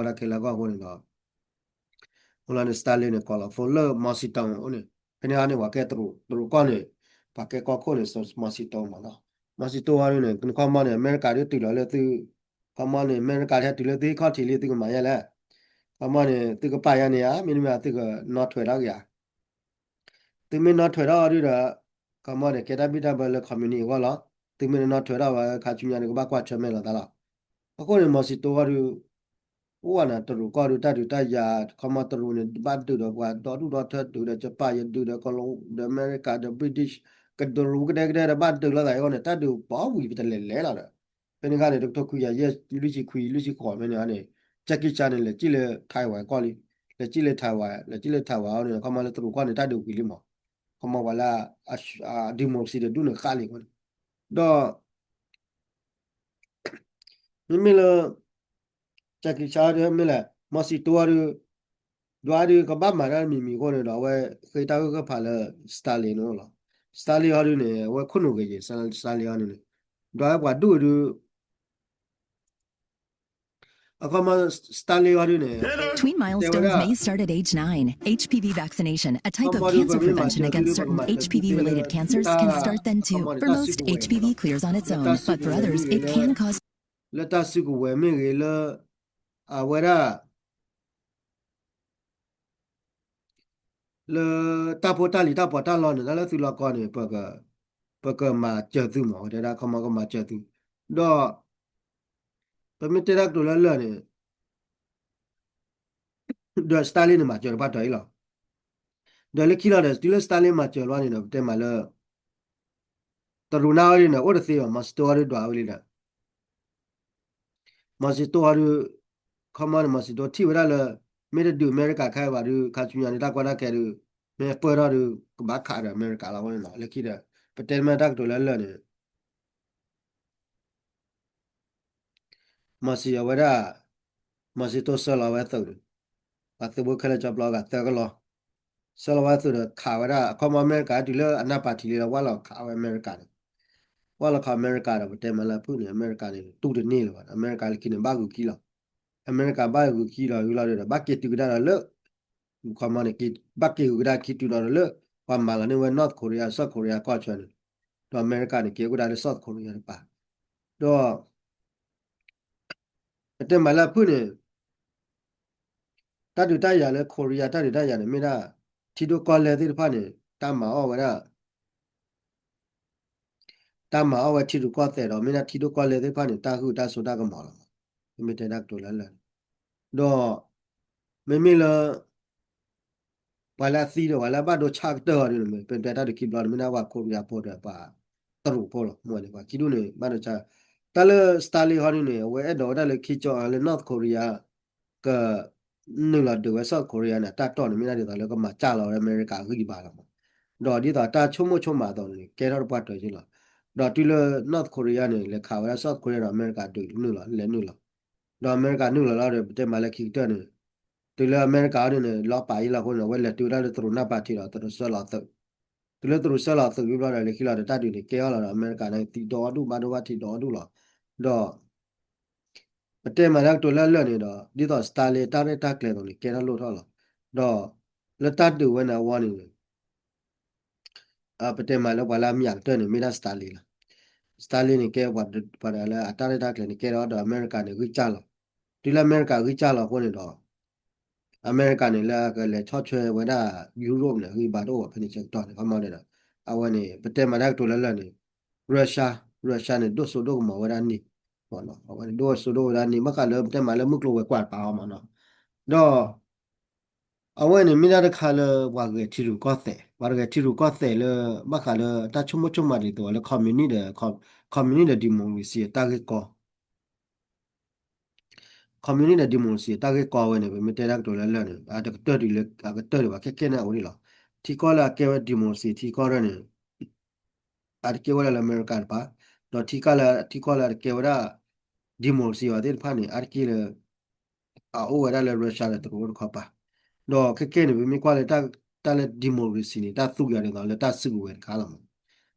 လီၤန့ၣ် Stalin န့ၣ် ကိးလီၤ phone လၢ Mao Zedong န့ၣ်, ဖဲန့ၣ်ဟီန့ၣ် ပှၤကဲတရူး, တရူးကီၢ်န့ၣ် ပှၤကဲကီၢ်ခိၣ်န့ၣ် Mao Zedong မးနီၤ. Mao Zedong ဟီဒုန့ၣ် ခီမီန့ၣ် အမဲရကၤဒုတုၤလီၤလၢသု, ခီမီန့ၣ် အမဲရကၤဟဲတုၤလၢသုဟ့ၣ်ခီၣ်ထံးလံ သုကမၤယဲလဲၣ်. ခီမီန့ၣ် သုကပာ်ယၤန့ၣ်ဧါ, မ့တမ့ၢ်သုကနီၣ်ထွဲထီၣ်က့ၤဧါ. သုမ့ၢ်နီၣ်ထွဲထီၣ်အီၤဒုဒီး ခီမီန့ၣ် ကဲတၢ်ဘံၣ်တၢ်ဘၢလၢ communist အဂီၢ်လီၤ. သုမ့ၢ်တနီၣ်ထွဲထီၣ်ဝဲခါဆူညါန့ၣ် ကဘၣ်ကွၢ်ဆၢၣ်မဲာ်လိာ်သးလီၤ. အဃိန့ၣ် Mao Zedong ဟီဒု အိၣ်ဝဲန့ၣ် တရူးကီၢ်ဒု တၢ်ဒုးတၢ်ယၤ ခီမီတရူးန့ၣ် ဘၣ်ဒုးဒီးပှၤဒီဒူၣ်ဒီထၢ ဒုးဒီး Japan ယဒုးဒီး ကီၢ်လီၤ ဒီးအမဲရကၤ ဒီး British ကဒိးရူကဒဲကဒဲဒီးဘၣ်ဒုးလိာ်သးအံၤအဃိန့ၣ် တၢ်ဒုးပီဝံၤပတလဲၤလဲၤလီၤဒီး ဖဲန့ၣ်အခါန့ၣ် တကထိခွံကယၤယဲၢ်လွံၢ်ဆံခွံ လွံၢ်ဆံဃိးဖဲန့ၣ်န့ၣ် Jackie Chan န့ၣ် လဲၤစံၣ်လၢ Taiwan ကီၢ်လံ, လဲၤစံၣ်လၢ Taiwan, လဲၤစံၣ်လၢ Taiwan အီၤန့ၣ် ခီမီလၢတရူးကီၢ်န့ၣ် တၢ်ဒုးဝံၤလံမး, ခီမီပှၤလၢ democracy ဒီးဒူၣ်န့ၣ်ဃၣ်လံအဃိန့ၣ်, ဒီး မ့မ့ၢ်လၢ Jackie Chan ဒုမ့ၢ်လဲၣ် Mao Zedong ဒု ဒွးဒုကဘၣ်မၤတၢ်တမံၤမံၤအဃိန့ၣ်ဒီး အဝဲဃ့တၢ်ဂၢၢ်ဂၢၢ်ဖးလၢ Stalin န့ၣ်လီၤ. Stalin ဟီဒုန့ၣ် အဝဲခိၣ်နူာ်ဂ့ၤယဲၤ Stalin ဟီဒုန့ၣ် ဒွးဝဲပှၤဒူၣ်ဒု အခီမီ Stalin ဟီဒုန့ၣ် Tween milestones may start at age nine. H P V vaccination, a type of cancer prevention against certain H P V-related cancers, can start then too. For most, H P V clears on its own, but for others, it can cause လၢတၢ်စုကဝဲၤမ့ၢ်ဂ့ၤလၢ အဝဲဒၣ် လၢတၢ်ဖိတၢ်လံၤတၢ်ပီးတၢ်လီန့ၣ် တၢ်လၢသုလီၢ်ကီၢ်န့ၣ် ပကမၤစၢၤသုမး တဲဒၣ်ခီမီကမၤစၢၤသု, ဒီး ပမ့ၢ်တဲတၢ်ကတိၤလၢလၢာ်န့ၣ် ဒီး Stalin န့ၣ် မၤစၢၤတပှၢ်တီၤအံၤလီၤ. ဒီးလၢခံလီၤဒီး တုၤလၢ Stalin မၤစၢၤလီၤန့ၣ်ဒီး ပတဲမးလၢ တရူးနၢ်ဝဲဒၣ်န့ၣ် အိၣ်တသ့ဘၣ် Mao Zedong ဟီဒုဒွးဝဲလံဒီး Mao Zedong ဟီဒု ခီမီန့ၣ် Mao Zedong ထံၣ်ဝဲဒၣ်လၢ မ့ၢ်တဒုးအမဲရကၤခဲအံၤဘၣ်ဒု ခါဆူညါန့ၣ် တၢ်ကီတၢ်ခဲဒု မ့ၢ်ပၢၢ်ထီၣ်ဒု ကဘၣ်ခးဒီးအမဲရကၤလီၤအဃိန့ၣ်လီၤ. လၢခံဒီး ပတဲမးတၢ်ကတိၤလၢလၢာ်န့ၣ် Mao Ze အဝဲဒၣ် Mao Zedong ဆှၢလီၤဝဲသုးန့ၣ် ပှၤသုးဖိခဲလၢာ်ကၠီပျီဂၤသၢကလီၤ ဆှၢလီၤဝဲသုးဒီးခးဝဲဒၣ် အခီမီအမဲရကၤတုၤလၢအနၢ်ပၢၢ်ထံးလံဒီး ဝၢ်လီၤခးဝဲအမဲရကၤန့ၣ်, ဝၢ်လီၤခးအမဲရကၤဒီး ပတဲမးလၢဖုၣ်န့ၣ် အမဲရကၤန့ၣ် တူၢ်တန့ၢ်လၢၤဘၣ် အမဲရကၤလၢခံန့ၣ် ဘၣ်ဂုာ်ခံလီၤ. အမဲရကၤဘၣ်ဂုာ်ခံလီၤ ဂုာ်လီၤဒီး ဘၣ်က့ၤတုၤကဒါဒီးလၢ ခီမီန့ၣ် ဘၣ်က့ၤဂုာ်ကဒါခံတုၤဒီးလၢ ပှၤမၤလီၤန့ၢ်ဝဲ North Korea South Korea ကီၢ်ဆၢန့ၣ်, ဒီးအမဲရကၤန့ၣ် က့ၤအိၣ်ကဒါလၢ South Korea တပၤ, ဒီး ပတဲမးလၢအဖုၣ်န့ၣ် တၢ်ဒုးတၢ်ယၤလၢ Korea တၢ်ဒုးတၢ်ယၤန့ၣ် မ့ၢ်ဒၣ် ထံဒိၣ်ကီၢ်လဲၢ်သ့ၣ်တဖၣ်န့ၣ် တၢ်မၤအီၣ်ဝဲဒၣ် တၢ်မၤအီၣ်ဝဲထံရူၢ်ကီၢ်သဲးဒီး မ့ၢ်ဒၣ်ထံဒိၣ်ကီၢ်လဲၢ်သ့ၣ်တဖၣ်န့ၣ် တၢ်ဂုာ်တၢ်စိတၢ်ကမီၤလီၤ. မ့မ့ၢ်တဲတၢ်ကတိၤလၢလၢာ် ဒီး မ့မ့ၢ်လၢ ပှၤလၢအသံဒီးပှၤလၢအဘၣ်ဒိဆၣ်ကတၢၢ်အီၤဒ်န့ၣ် ပတဲတၢ်ဒုးခံဘျီန့ၣ် မ့ၢ်ဒၣ်ပှၤခိရံယါဖိဒီးပှၤတရူးဖိလီၤ. မ့ၢ်န့ၣ် ပှၤခံဒူၣ်န့ၣ် ဘၣ်ဒိဆၣ်, တၢ်လၢ Starlink ဟီဒ်န့ၣ် အဝဲအဲၣ်ဒိးဝဲဒၣ်လၢခံကၠီလၢ North Korea က နုာ်လီၤဒုးဝဲ South Korea န့ၣ် အတၢ်တီၢ်န့ၣ် မ့ၢ်ဒၣ်ဒ်သိးလၢကမၤစၢ်လီၤဝဲ အမဲရကၤအဂံၢ်အဘါလီၤမး. ဒီးဒ်သိးတၢ်ဆိကမိၣ်ဆိကမးအသိးန့ၣ် ကဲထီၣ်တပှၢ်တၢၢ်က့လီၤ. ဒီးတုၤလၢ North Korea န့ၣ် လဲၤခးဝဲဒၣ် South Korea ဒီးအမဲရကၤဒုးနုာ်လီၤ လဲၤနုာ်လီၤ. ဒီးအမဲရကၤနုာ်လီၤလီၤဒီး ပတဲမးလၢခံကတၢၢ်န့ၣ် တုၤလၢအမဲရကၤအီၤဒ်န့ၣ် လီၤပာ်အံၤလီၤအဃိန့ၣ် အဝဲလဲၤတုၤဝဲဒၣ်လၢတရူးနၢ်ပၢၢ်ထံးဒီးတရူးဆှၢလီၤသုး, တုၤလၢတရူးဆှၢလီၤသုးဝံၤဘျီဒီး လၢခံလီၤဒီးတၢ်ဒုးန့ၣ် ကဲထီၣ်လီၤဒီး အမဲရကၤန့ၣ် သံဒီဒူၣ်ဘၣ်ဒိဘၣ်ထံးဒီဒူၣ်လီၤ. ဒီး ပတဲမးတၢ်ကတိၤလၢလၢာ်န့ၣ်ဒီး ဒ်သိး Starlink တၢ်ရဲၣ်တၢ်ကျဲၤအသိးန့ၣ် ကဲထီၣ်လိၣ်ထီၣ်လီၤ. ဒီး လၢတၢ်ဒုးဝဲန့ၣ်အဝဲန့ၣ် ပတဲမးလၢပှၤလၢအမံၤအကတၢၢ်န့ၣ် မ့ၢ်ဒၣ် Starlink လီၤ. Starlink န့ၣ် ကဲပှၤ ပှၤလၢအတၢ်ရဲၣ်တၢ်ကျဲၤန့ၣ် ကဲထီၣ်ဒီးအမဲရကၤန့ၣ် ဂံၢ်စၢ်လီၤ. တုၤလၢအမဲရကၤဂံၢ်စၢ်လီၤအဃိန့ၣ်ဒီး အမဲရကၤန့ၣ် လၢအကလဲၤဆီၣ်ထွဲဝဲဒၣ် Europe န့ၣ် ဂံၢ်ဘါတအိၣ်ဘၣ်ဖဲန့ၣ်ဆၢကတီၢ်န့ၣ် ခီမီန့ၣ်ဒီး အဝဲန့ၣ် ပတဲမးတၢ်ကတိၤလၢလၢာ်န့ၣ် Russia, Russia န့ၣ် ဒိၣ်စိဒိၣ်ကမီၤဝဲဒၣ်န့ၣ် အဝဲန့ၣ် ဒိၣ်စိဒိၣ်ဝဲဒၣ်န့ၣ် ဘၣ်ဃးလၢပတဲမးလၢမုၢ်ကျိၤဝဲၤကွာ်တပၤအီၤမးနီၤ. ဒီး အဝဲန့ၣ်မ့ၢ်ဒၣ်တခါလၢ ပှၤဂဲၤထံရူၢ်ကီၢ်သဲး, ပှၤဂဲၤထံရူၢ်ကီၢ်သဲးလၢ ဘၣ်ဃးလၢတၢ်ဆိကမိၣ်ဆိကမးဒ်သိးလၢ communist ဒီး communist ဒီး democracy အတၢ်ဂ့ၢ်ကီ communist ဒီး democracy အတၢ်ဂ့ၢ်ကီဝဲန့ၣ် ပမ့ၢ်တဲတၢ်ကတိၤလၢလၢာ်န့ၣ် အတကတၢၢ်ဒ်လၢ အကတၢၢ်ဒံးဘၣ် ခဲကဲန့ၣ်အအိၣ်ဒံးလီၤ. ထံကီၢ်လၢအကဲဝဲ democracy ထံကီၢ်ဒၣ်န့ၣ် အတကဲဝဲဒၣ်လၢအမဲရကၤတပၤ, ဒီးထံကီၢ်လၢ ထံကီၢ်လၢအတကဲဝဲဒၣ် democracy အီၤသ့ၣ်တဖၣ်န့ၣ် အါတက့ၢ်လၢ အအိၣ်ဝဲဒၣ်လၢ Russia ဒီးတရူးအိၣ်တခီပၤ, ဒီးခဲကဲန့ၣ် ပမ့ၢ်ကွၢ်လၢ တၢ်လၢ democracy န့ၣ် တၢ်သူက့ၤအီၤဒ်သိးလၢတၢ်စုကဝဲၤတခါလီၤမး,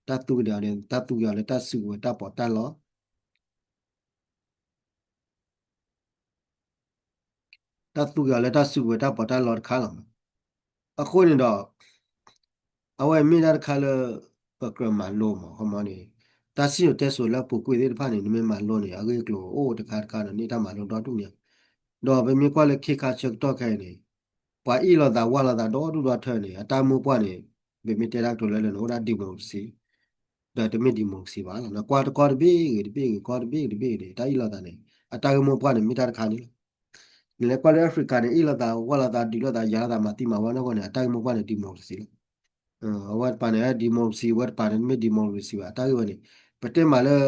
တၢ်သူက့ၤအီၤ တၢ်သူက့ၤအီၤလၢတၢ်စုကဝဲၤတၢ်ပီးတၢ်လီ တၢ်သူက့ၤအီၤလၢတၢ်စုကဝဲၤတၢ်ပီးတၢ်လီတခါလီၤမး. အဃိန့ၣ်ဒီး အဝဲမ့ၢ်ဒၣ်တခါလၢ ပကြၢးမၤလိမး ခီမီန့ၣ် တၢ်စံၣ်စိၤတဲစိၤလၢအပူၤကွံာ်သ့ၣ်တဖၣ်န့ၣ် နမ့ၢ်မၤလိန့ၣ် အဂ့ၢ်အကျိၤအိၣ်တခါတခါဒီး န့ၢ်တၢ်မၤလိဒီဒူၣ်ညါ, ဒီးပမ့ၢ်ကွၢ်လၢခ့ခါဆၢကတီၢ်ခဲအံၤန့ၣ် ပှၤအ့ၣ်လိာ်သးဝၢ်လိာ်သးဒီဒူၣ်ဒီထၢန့ၣ် အတၢ်မိၢ်ပှၢ်န့ၣ် ပမ့ၢ်တဲတၢ်ကတိၤလၢလၢာ်န့ၣ် အိၣ်ဒၣ် democracy ဒီးတမ့ၢ် democracy ဘၣ်လီၤ. ကွၢ်တကီၢ်တဘ့ၣ်ဂ့ၤတဘ့ၣ်ဂ့ၤ ကီၢ်တဘ့ၣ်ဂ့ၤတဘ့ၣ်ဂ့ၤန့ၣ် တၢ်အ့ၣ်လိာ်သးန့ၣ် အတၢ်ဂ့ၢ်မိၢ်ပှၢ်န့ၣ် မ့ၢ်တၢ်တခါန့ၣ်လီၤ. နလဲၤကွၢ်လၢ Africa န့ၣ် အ့ၣ်လိာ်သးဝၢ်လိာ်သးဒုးလိာ်သးယၤလိာ်သးမၤသံမၤဝီန့ၣ်အဃိန့ၣ် အတၢ်ဂ့ၢ်မိၢ်ပှၢ်န့ၣ် democracy လီၤ. အဝဲတပၤန့ၣ် democracy ဝဲတပၤန့ၣ် တမ့ၢ် democracy ဘၣ် အတၢ်ဂ့ၢ်ဝဲန့ၣ် ပတဲမးလၢ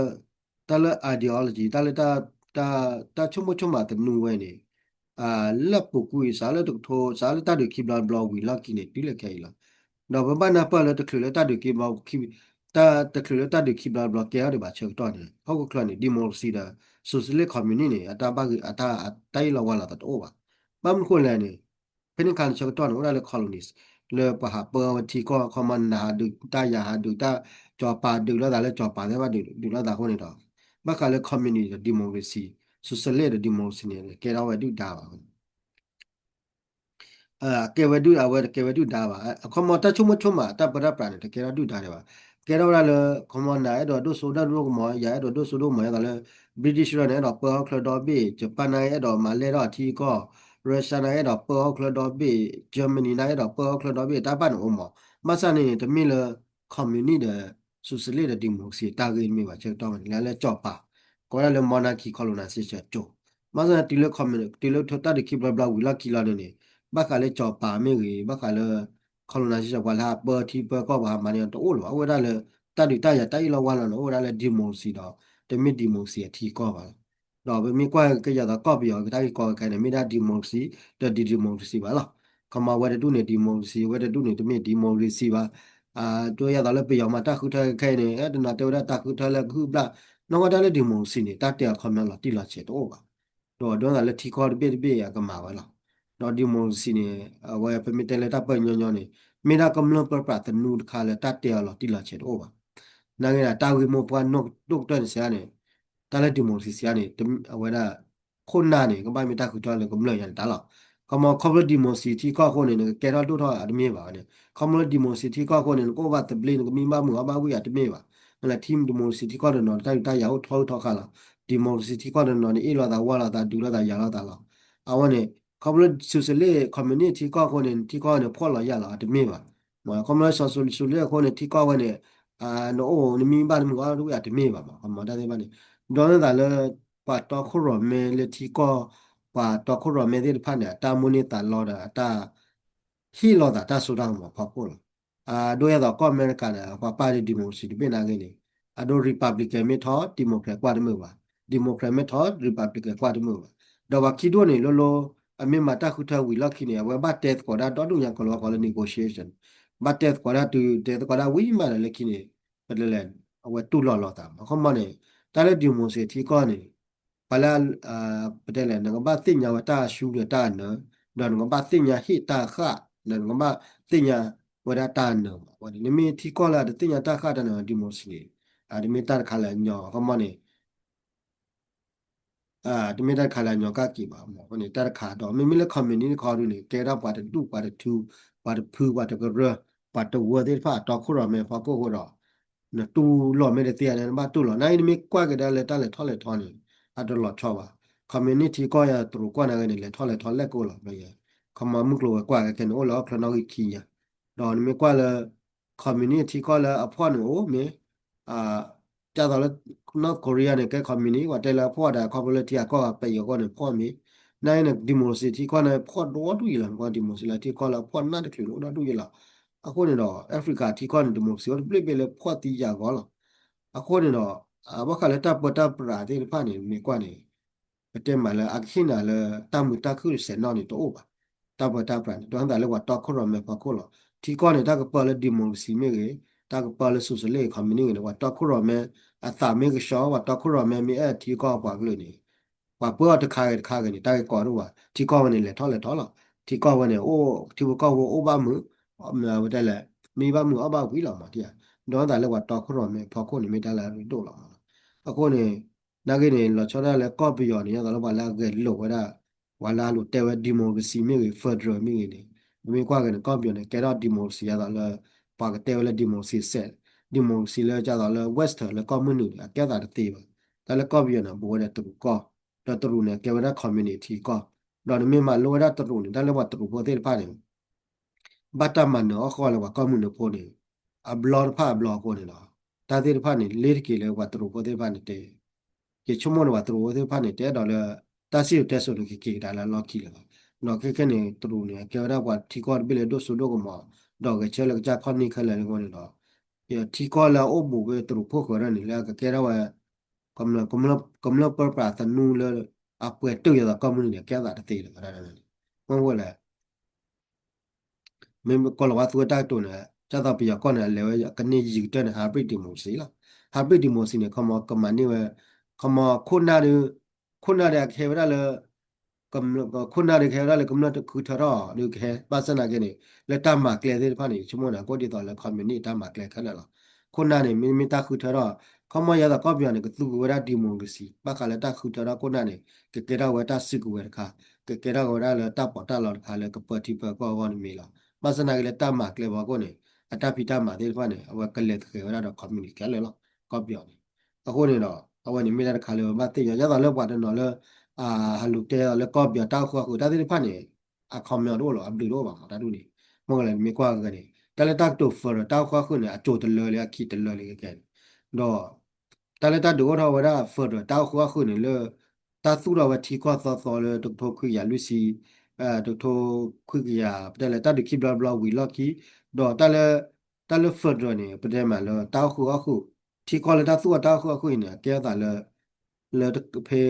တၢ်လၢ ideology တၢ်လၢ တၢ်ဆိကမိၣ်ဆိကမးသနူဝဲန့ၣ် လၢပူၤကွံာ်စးလၢတကထိ စးလၢတၢ်ဒုးခံဘျီတဘျီဝံၤလီၢ်ခံန့ၣ် တုၤလၢခဲအံၤလီၤ. ဒီးပဘၣ်နၢ်ပၢၢ်လၢတချုးလၢတၢ်ဒုးခံဘျီ တၢ်တချုးလၢတၢ်ဒုးခံဘျီတဘျီကဲထီၣ်ဒံးဘၣ်ဆၢကတီၢ်န့ၣ် ဟီၣ်ခိၣ်ချၢန့ၣ် democracy ဒီး socialist communist န့ၣ် အတၢ်ဘၣ်ဂ့ၤ အတၢ် အတၢ်အ့ၣ်လိာ်ဝၢ်လိာ်သးတအိၣ်ဘၣ်. ဘၣ်မနုၤအဃိလဲၣ်န့ၣ် ဖဲန့ၣ်အခါန့ၣ်ဆၢကတီၢ်န့ၣ် အိၣ်ဒၣ်လၢ colonies လၢပှၤဟးပၢအီၤဝဲထံကီၢ် ခီမီနၤဟးဒုးတၢ်ယၤဟးဒုးတၢ် ကၠီၤပၤဒုးလိာ်သးလၢကၠီၤပၤသ့ၣ်တဖၣ်ဒုးလိာ်သးအဃိန့ၣ်ဒီး ဘၣ်ဃးလၢ communist ဒီး democracy socialist ဒီး democracy န့ၣ် ကဲထီၣ်ဝဲဒုၣ်ဒါဘၣ် ကဲဝဲဒုၣ် အဝဲတကဲဝဲဒုၣ်ဒါဘၣ်. အခီမီတၢ်ဆိကမိၣ်ဆိကမး တၢ်ပၢတၢ်ပြးန့ၣ် တကဲထီၣ်ဒုၣ်ဒါဒံးဘၣ်. ကဲထီၣ်ဝဲဒၣ်လၢ ခီမီနၤအဲၣ်ဒိးဒိၣ်စိဒိၣ်ဒိၣ်ကမီၤ ယၤအဲၣ်ဒိးဒိၣ်စိဒိၣ်ကမီၤ ယသးလၢ British န့ၣ် အဲၣ်ဒိးပၢဟီၣ်ချၢဒီဘ့ၣ်, Japan န့ၣ် အဲၣ်ဒိးမၤလဲၢ်ထီၣ်အထံကီၢ်, Russia န့ၣ် အဲၣ်ဒိးပၢဟီၣ်ချၢဒီဘ့ၣ်, Germany န့ၣ် အဲၣ်ဒိးပၢဟီၣ်ချၢဒီဘ့ၣ် တၢ်ဘၣ်န့ၣ်အိၣ်မး. ဘၣ်ဆၣ်န့ၣ် တမ့ၢ်လၢ communist ဒီး socialist ဒီး democracy တၢ်ဂ့ၢ်တမ့ၢ်ဘၣ်ဆၢကတီၢ်န့ၣ် လၢလၢကၠီၤပၤ ကိးဝဲဒၣ်လၢ monarchy colonization ကၠိ ဘၣ်ဆၣ်န့ၣ် တုၤလၢ communist တုၤလၢတၢ်ဒုးခံဘျီဘျီဝံၤလီၢ်ခံလီၤန့ၣ်န့ၣ် ဘၣ်ဃးလၢကၠီၤပၤမ့ၢ်ဂ့ၤ ဘၣ်ဃးလၢ colonization ပှၤလၢဟးပၢထံပၢကီၢ်ပှၤဟးမၤန့ၣ်တအိၣ်လၢၤဘၣ်. အိၣ်ဝဲဒၣ်လၢ တၢ်ဒုးတၢ်ယၤတၢ်အ့ၣ်လိာ်ဝၢ်လိာ်န့ၣ် အိၣ်ဝဲဒၣ်လၢ democracy ဒီး တမ့ၢ် democracy အထံကီၢ်ဘၣ်လီၤ. ဒီးပမ့ၢ်ကွၢ်က့ၤယၤသးကီၢ်ပယီၤက့ၤတၢ်ဂ့ၢ်ကီကဲန့ၣ် မ့ၢ်ဒၣ် democracy ဒီး democracy ဘၣ်လီၤ. ခီမီဝဲတဒူၣ်န့ၣ် democracy ဝဲတဒူၣ်န့ၣ် တမ့ၢ် democracy ဘၣ်. ဒ်သိးလၢပယီၤမၤတၢ်ဃုထၢခဲအံၤန့ၣ် အဲၣ်ဒိးနၢ်တဲဝဲဒၣ်တၢ်ဃုထၢလၢကဟုၣ်ဘျၣ် နီၢ်ကီၢ်တၢ်လၢ democracy န့ၣ် တၢ်တဲအီၤခီမီလီၤတံၢ်လီၤဆဲးတအိၣ်ဘၣ်. ဒီးဒ်သိးလၢထံကီၢ်တဘ့ၣ်တဘ့ၣ်အကမၤဝဲလီၤ. ဒီး democracy န့ၣ် အဝဲပမ့ၢ်တဲလၢတၢ်ပၢၢ်ညီညီန့ၣ် မ့ၢ်ဒၣ်ကမျၢၢ်ပၢပြးသနူတခါလၢတၢ်တဲအီၤလီၤတံၢ်လီၤဆဲးတအိၣ်ဘၣ်. နာ်က့န့ၣ် တၢ်ဂ့ၢ်မိၢ်ပှၢ်ဒိၣ်ကတၢၢ်န့ၣ်စ့ၢ်န့ၣ် တၢ်လၢ democracy စ့ၢ်န့ၣ် အဝဲဒၣ် ခိၣ်နၢ်န့ၣ် ကဘၣ်မ့ၢ်တၢ်ဃုထၢလၢကမျၢၢ်ညါန့ၣ်တၢ်လီၤ. ခီမီ ခီဖျိ democracy ထံကီၢ်အဃိန့ၣ် နကကဲထီၣ်ဒိၣ်ထီၣ်အတမ့ၢ်ဘၣ်န့ၣ် ခီဖျိ democracy ထံကီၢ်အဃိန့ၣ် နကအိၣ်ဘၣ်သဘျ့ နကမံဘၣ်မုာ်အီၣ်ဘၣ်ဝံၣ်အတမ့ၢ်ဘၣ်. နလဲၤထံ democracy ထံကီၢ်တနီၤ တၢ်ဒုးတၢ်ယၤအိၣ်ထီၣ်ထီၣ်ခါလီၤ. democracy ထံကီၢ်တနီၤန့ၣ် အ့ၣ်လိာ်သးဝၢ်လိာ်သးဒုးလိာ်သးယၤလိာ်သးလီၤ. အဝဲန့ၣ် ခီဖျိ socialist communist ထံကီၢ်အဃိန့ၣ် နထံကီၢ်န့ၣ် ဖှီၣ်လီၤယာ်လီၤအတမ့ၢ်ဘၣ်. ခီဖျိ socialist အဃိန့ၣ် ထံကီၢ်ဝဲန့ၣ် နအိၣ်နမံဘၣ်တမုာ်အီၣ်တဝံၣ်အတမ့ၢ်ဘၣ်မး. ခီမီတၢ်သ့ၣ်တဖၣ်န့ၣ် ဒီးနသးလၢ ပှၤတီခိၣ်ရိၣ်မဲလၢထံကီၢ် ပှၤတီခိၣ်ရိၣ်မဲသ့ၣ်တဖၣ်န့ၣ် အတၢ်မိၣ်န့ၢ်သးလီဒီး အတၢ်ဟ့ၣ်လီၤသးတၢ်စိတၢ်ကမီၤဖီခိၣ်လီၤ. အဒိဒ်သိးကီၢ်အမဲရကၤန့ၣ် ပှၤပာ်ဒီး democracy တဘ့ၣ်နာ်က့န့ၣ် အဒိ Republican မ့ၢ်ထီၣ် Democrat ကွၢ်တမုာ်ဘၣ်, Democrat မ့ၢ်ထီၣ် Republican ကွၢ်တမုာ်ဘၣ်. ဒီးပှၤခံဒိၣ်န့ၣ် လိၤလိၤ အမ့ၢ်မၤတၢ်ဃုထၢဝံၤလီၢ်ခံန့ၣ် အဝဲဘၣ်တဲသကိးဒၣ်ဒီဒူၣ်ညါ ကီးလီၤဝဲကီးလၢ negotiation ဘၣ်တဲသကိးဒၣ်တုၤ တဲသကိးဒၣ်ဝံၤမးဒီးလၢခံန့ၣ် ပတဲလဲၣ် အဝဲတူၢ်လိာ်လိာ်သးမး. အခီပညီန့ၣ် တၢ်လၢ democracy ထံကီၢ်န့ၣ် ပှၤလၢ ပတဲလဲၣ် နကဘၣ်သ့ၣ်ညါဝဲတၢ်အဆူၣ်ဒီးတၢ်အနၢၤ, ဒီးနကဘၣ်သ့ၣ်ညါဟ့ၣ်တၢ်ဃၣ်, ဒီးနကဘၣ်သ့ၣ်ညါဝဲဒၣ်တၢ်အနၢၤမး. နမ့ၢ်ထံကီၢ်လၢအတသ့ၣ်ညါတၢ်ဃၣ်တၢ်နၢၤ democracy န့ၣ် တမ့ၢ်တၢ်တခါလၢအညီ အခီပညီန့ၣ် တမ့ၢ်တၢ်တခါလၢအညီကၣ်က့ၤဘၣ်မး. အဃိန့ၣ် တၢ်တခါဒီး မ့မ့ၢ်လၢ communist တခီဒုန့ၣ် ကဲဒၣ်ပှၤတဒူၣ် ပှၤတထူ ပှၤတဖု ပှၤတကရၢ ပှၤတဝၢသ့ၣ်တဖၣ် အတီခိၣ်ရိၣ်မဲဖီခိၣ်အဃိဒီး နတူၢ်လိာ်မ့ၢ်တသ့ဧါန့ၣ် နဘၣ်တူၢ်လိာ်. နာ်က့နမ့ၢ်ကွၢ်က့ၤဒၣ်လၢတၢ်လဲၤထီၣ်လဲၤထီန့ၣ် အတလီၤဆီဘၣ်. communist ထံကီၢ်ယၤတရူးကွၢ်နာ်က့န့ၣ် လဲၤထီၣ်လဲၤထီလဲၣ်ကအိၣ်လီၤ. ခီမီမုၢ်ကျိၤဝဲၤကွာ်ကဲန့ၣ် အိၣ်လၢဟီၣ်ချၢနီၣ်ဂံၢ်ခံညါ ဒီးနမ့ၢ်ကွၢ်လၢ communist ထံကီၢ်လၢအဖှီၣ်န့ၣ်အိၣ်မ့ၢ် ဒ်သိးလၢ North Korea န့ၣ် ကဲ communist ပှၤတဲလၢအဖှီၣ်ဒီး ခီဖျိလၢထံဂၤကီၢ်ဂၤပယီၤအဂီၢ်န့ၣ် ဖှီၣ်မ့ၢ် နာ်က့န့ၣ် democracy ထံကီၢ်န့ၣ် ဖှီၣ်ဒီဒူၣ်အံၤလီၤ. နကွၢ် democracy လၢထံကီၢ်လၢအဖှီၣ်နးတချုးန့ၣ်အိၣ်ဒီဒူၣ်အံၤလီၤ. အဃိန့ၣ်ဒီး Africa ထံကီၢ်န့ၣ် democracy အိၣ်တဘျ့ဘ့ၣ်လၢဖှီၣ်သံယာ်ဂီၤလီၤ. အဃိန့ၣ်ဒီး ဘၣ်ဃးလၢတၢ်ပၢတၢ်ပြးသ့ၣ်တဖၣ်န့ၣ် မ့ၢ်ကွၢ်န့ၣ် ပတဲမးလၢအကဟ့ၣ်နၤလၢတၢ်မုာ်တၢ်ခုၣ်တစဲးနီၣ်န့ၣ်တအိၣ်ဘၣ်. တၢ်ပၢတၢ်ပြးန့ၣ် ဒ်သိးလၢပှၤတီခိၣ်ရိၣ်မဲဖီခိၣ်လီၤ. ထံကီၢ်န့ၣ် တၢ်ကပၢလၢ democracy မ့ၢ်ဂ့ၤ, တၢ်ကပၢလၢ socialist communist ဂ့ၤန့ၣ် ပှၤတီခိၣ်ရိၣ်မဲအသးမ့ၢ်ကဆှီ ပှၤတီခိၣ်ရိၣ်မဲမ့ၢ်အဲၣ်ထံကီၢ်ပှၤကလုာ်န့ၣ် ပှၤပၢအီၤတခါဂ့ၤတခါဂ့ၤန့ၣ် တၢ်ဂ့ၢ်ကီတအိၣ်ဘၣ်. ထံကီၢ်ဝဲန့ၣ် လဲၤထီၣ်လဲၤထီလီၤ. ထံကီၢ်ဝဲန့ၣ် အိၣ်ထံဖိကီၢ်ဖိအိၣ်ဘၣ်မုာ် ဝဲတဲလဲၣ် မ့ၢ်ဘၣ်မုာ်အီၣ်ဘၣ်ဝံၤလီၤမး ထံဧါ. ဒ်သိးလၢပှၤတီခိၣ်ရိၣ်မဲဖီခိၣ်န့ၣ် မ့ၢ်တၢ်လၢအရ့ဒိၣ်လီၤမး. အဃိန့ၣ် နာ်က့န့ၣ် လီၤဆီဒၣ်လၢကီၢ်ပယီၤန့ၣ် ဒ်သိးလၢပှၤလၢအဂဲၤလိာ်ဝဲဒၣ် ပှၤလၢအလိၤတဲဝဲ democracy မ့ၢ်ဂ့ၤ federal မ့ၢ်ဂ့ၤန့ၣ် ပမ့ၢ်ကွၢ်က့ၤန့ၣ် ကီၢ်ပယီၤန့ၣ် ကဲထီၣ် democracy ဒ်သိးလၢ ပှၤကတဲဝဲလၢ democracy စဲး democracy လၢဒ်သိးလၢ western လၢကီၢ်မုၢ်နုာ်န့ၣ် အကဲအသးတသ့ဘၣ်. တၢ်လၢကီၢ်ပယီၤန့ၣ် ဘူးဝဲဒၣ်တရူးကီၢ်, ဒီးတရူးန့ၣ် ကဲဝဲဒၣ် communist ထံကီၢ်, ဒီးနမ့ၢ်မၤလိဝဲဒၣ်တရူးန့ၣ် တၢ်လၢပှၤတရူးဖိသ့ၣ်တဖၣ်န့ၣ် ဘၣ်တၢ်မၤနၢၤအီၣ်ဃီလၢပှၤကီၢ်မုၢ်နုာ်ဖိန့ၣ် အဘျီတဖၣ်အဘျီအဃိန့ၣ်လီၤ. တၢ်သ့ၣ်တဖၣ်န့ၣ် လ့တက့ၤလၢပှၤတရူးဖိသ့ၣ်တဖၣ်န့ၣ်တဲ ယဆိကမိၣ်န့ၣ် ပှၤတရူးဖိသ့ၣ်တဖၣ်န့ၣ် တဲဒီးလၢ တၢ်စံၣ်စိၤတဲစိၤန့ၣ် ကက့ၤကဒါလၢအလီၢ်ခံလၢၤဘၣ်. ဒီးခဲခဲန့ၣ် တရူးန့ၣ် အကဲဝဲဒၣ်ပှၤထံကီၢ်တဘ့ၣ်လၢဒိၣ်စိဒိၣ်ကမီၤ ဒီးဂဲၤဆၢလၢကစၢ်ခီၣ်နံၣ်ခဲလၢာ်န့ၣ်အဃိန့ၣ်ဒီး ထံကီၢ်လၢအအိၣ်ဘူးဝဲတရူးဖိၣ်ဃၢၤဒၣ်န့ၣ် လၢအကကဲထီၣ်ဝဲ ကမျၢၢ်ပၢပြးသနူလၢ အပှဲၤတုာ်ယၤသးကီၢ်မုၢ်နုာ်န့ၣ် ကဲအသးတသ့လၢၤဘၣ်. မ့ၢ်ဝဲလဲၣ် မ့ၢ်ကီၢ်လီၤဝါသူဝဲတၢ်ကတိၤန့ၣ် ဒ်သိးပယီၤကီၢ်န့ၣ် အလဲၤဝဲကန့ၢ်ယံၤကတၢၢ်န့ၣ် hybrid democracy လီၤ. hybrid democracy န့ၣ် ခီမီကမၤန့ၢ်ဝဲ ခီမီခိၣ်နၢ်ဒီး ခိၣ်နၢ်ဒီးအကဟဲဝဲဒၣ်လၢ ခိၣ်နၢ်ဒီးကဟဲဝဲဒၣ်လၢကမျၢၢ်တဃုထၢထီၣ်ဒီးကဟဲ ဘၣ်ဆၣ်နာ်က့န့ၣ် လၢတၢ်မၤကျဲသ့ၣ်တဖၣ်န့ၣ် ယဆိကမိၣ်န့ၣ် ကအိၣ်ဒ်သိးလၢ communist တၢ်မၤကျဲခဲလၢာ်လီၤ. ခိၣ်နၢ်န့ၣ် မ့မ့ၢ်တၢ်ဃုထၢထီၣ် ခီမီယၤသးကီၢ်ပယီၤန့ၣ် ကသူက့ၤဝဲဒၣ် democracy ဘၣ်ဃးလၢတၢ်ဃုထၢထီၣ်ခိၣ်နၢ်န့ၣ် ကကဲထီၣ်ဝဲတၢ်စုကဝဲၤတခါ ကကဲထီၣ်ဝဲဒၣ်လၢတၢ်ပီးတၢ်လီတခါလၢကပၢထံပၢကီၢ်အဂီၢ်န့ၣ်မ့ၢ်လီၤ. ဘၣ်ဆၣ်နာ်က့လၢတၢ်မၤကျဲဘၣ်အဃိန့ၣ် အတၢ်ဖံးတၢ်မၤသ့ၣ်တဖၣ်န့ၣ် အဝဲကလဲၤသဃဲၤဝဲဒၣ်ဒီး communist ခဲလၢာ်လီၤ ကီၢ်ပယီၤန့ၣ်. အဃိန့ၣ်ဒီး အဝဲန့ၣ်မ့ၢ်တၢ်တခါလၢပဘၣ်သ့ၣ်ညါ ဒ်သိးလၢပှၤတနီၤလၢ ဟးလူၤတဲသိးလၢကီၢ်ပယီၤတၢ်အိၣ်ဃုာ်အီၣ်ဃုာ်တၢ်သ့ၣ်တဖၣ်န့ၣ် အခီပညီတအိၣ်လီၤ အဘျုးတအိၣ်ဘၣ်မး တၢ်ဒ်န့ၣ်. မ့ၢ်လၢနမ့ၢ်ကွၢ်က့ၤန့ၣ် တၢ်လၢတၢ်ကတိၤ federal တၢ်အိၣ်ဃုာ်အီၣ်ဃုာ်န့ၣ် အစိၤတလၢလံ အခံတလၢလံကကဲန့ၣ် ဒီး တၢ်လၢတၢ်ဒုးအိၣ်ထီၣ်ဝဲဒၣ် federal တၢ်အိၣ်ဃုာ်အီၣ်ဃုာ်န့ၣ်လၢ တၢ်သူၣ်ထီၣ်ဝဲထံကီၢ်သီသီလၢတကထိခွံကယၤလွံၢ်ဆံ တကထိခွံကယၤ ပတဲလဲၣ် တၢ်ဒုးခံဘျီတဘျီဝံၤလီၢ်ခံ ဒီးတၢ်လၢ တၢ်လၢ federal န့ၣ် ပတဲမးလၢတၢ်အိၣ်ဃုာ်အီၣ်ဃုာ် ထံကီၢ်လၢတၢ်သူၣ်ထီၣ်တၢ်အိၣ်ဃုာ်အီၣ်ဃုာ်အံၤန့ၣ် အကဲအသးလၢ လၢဖဲ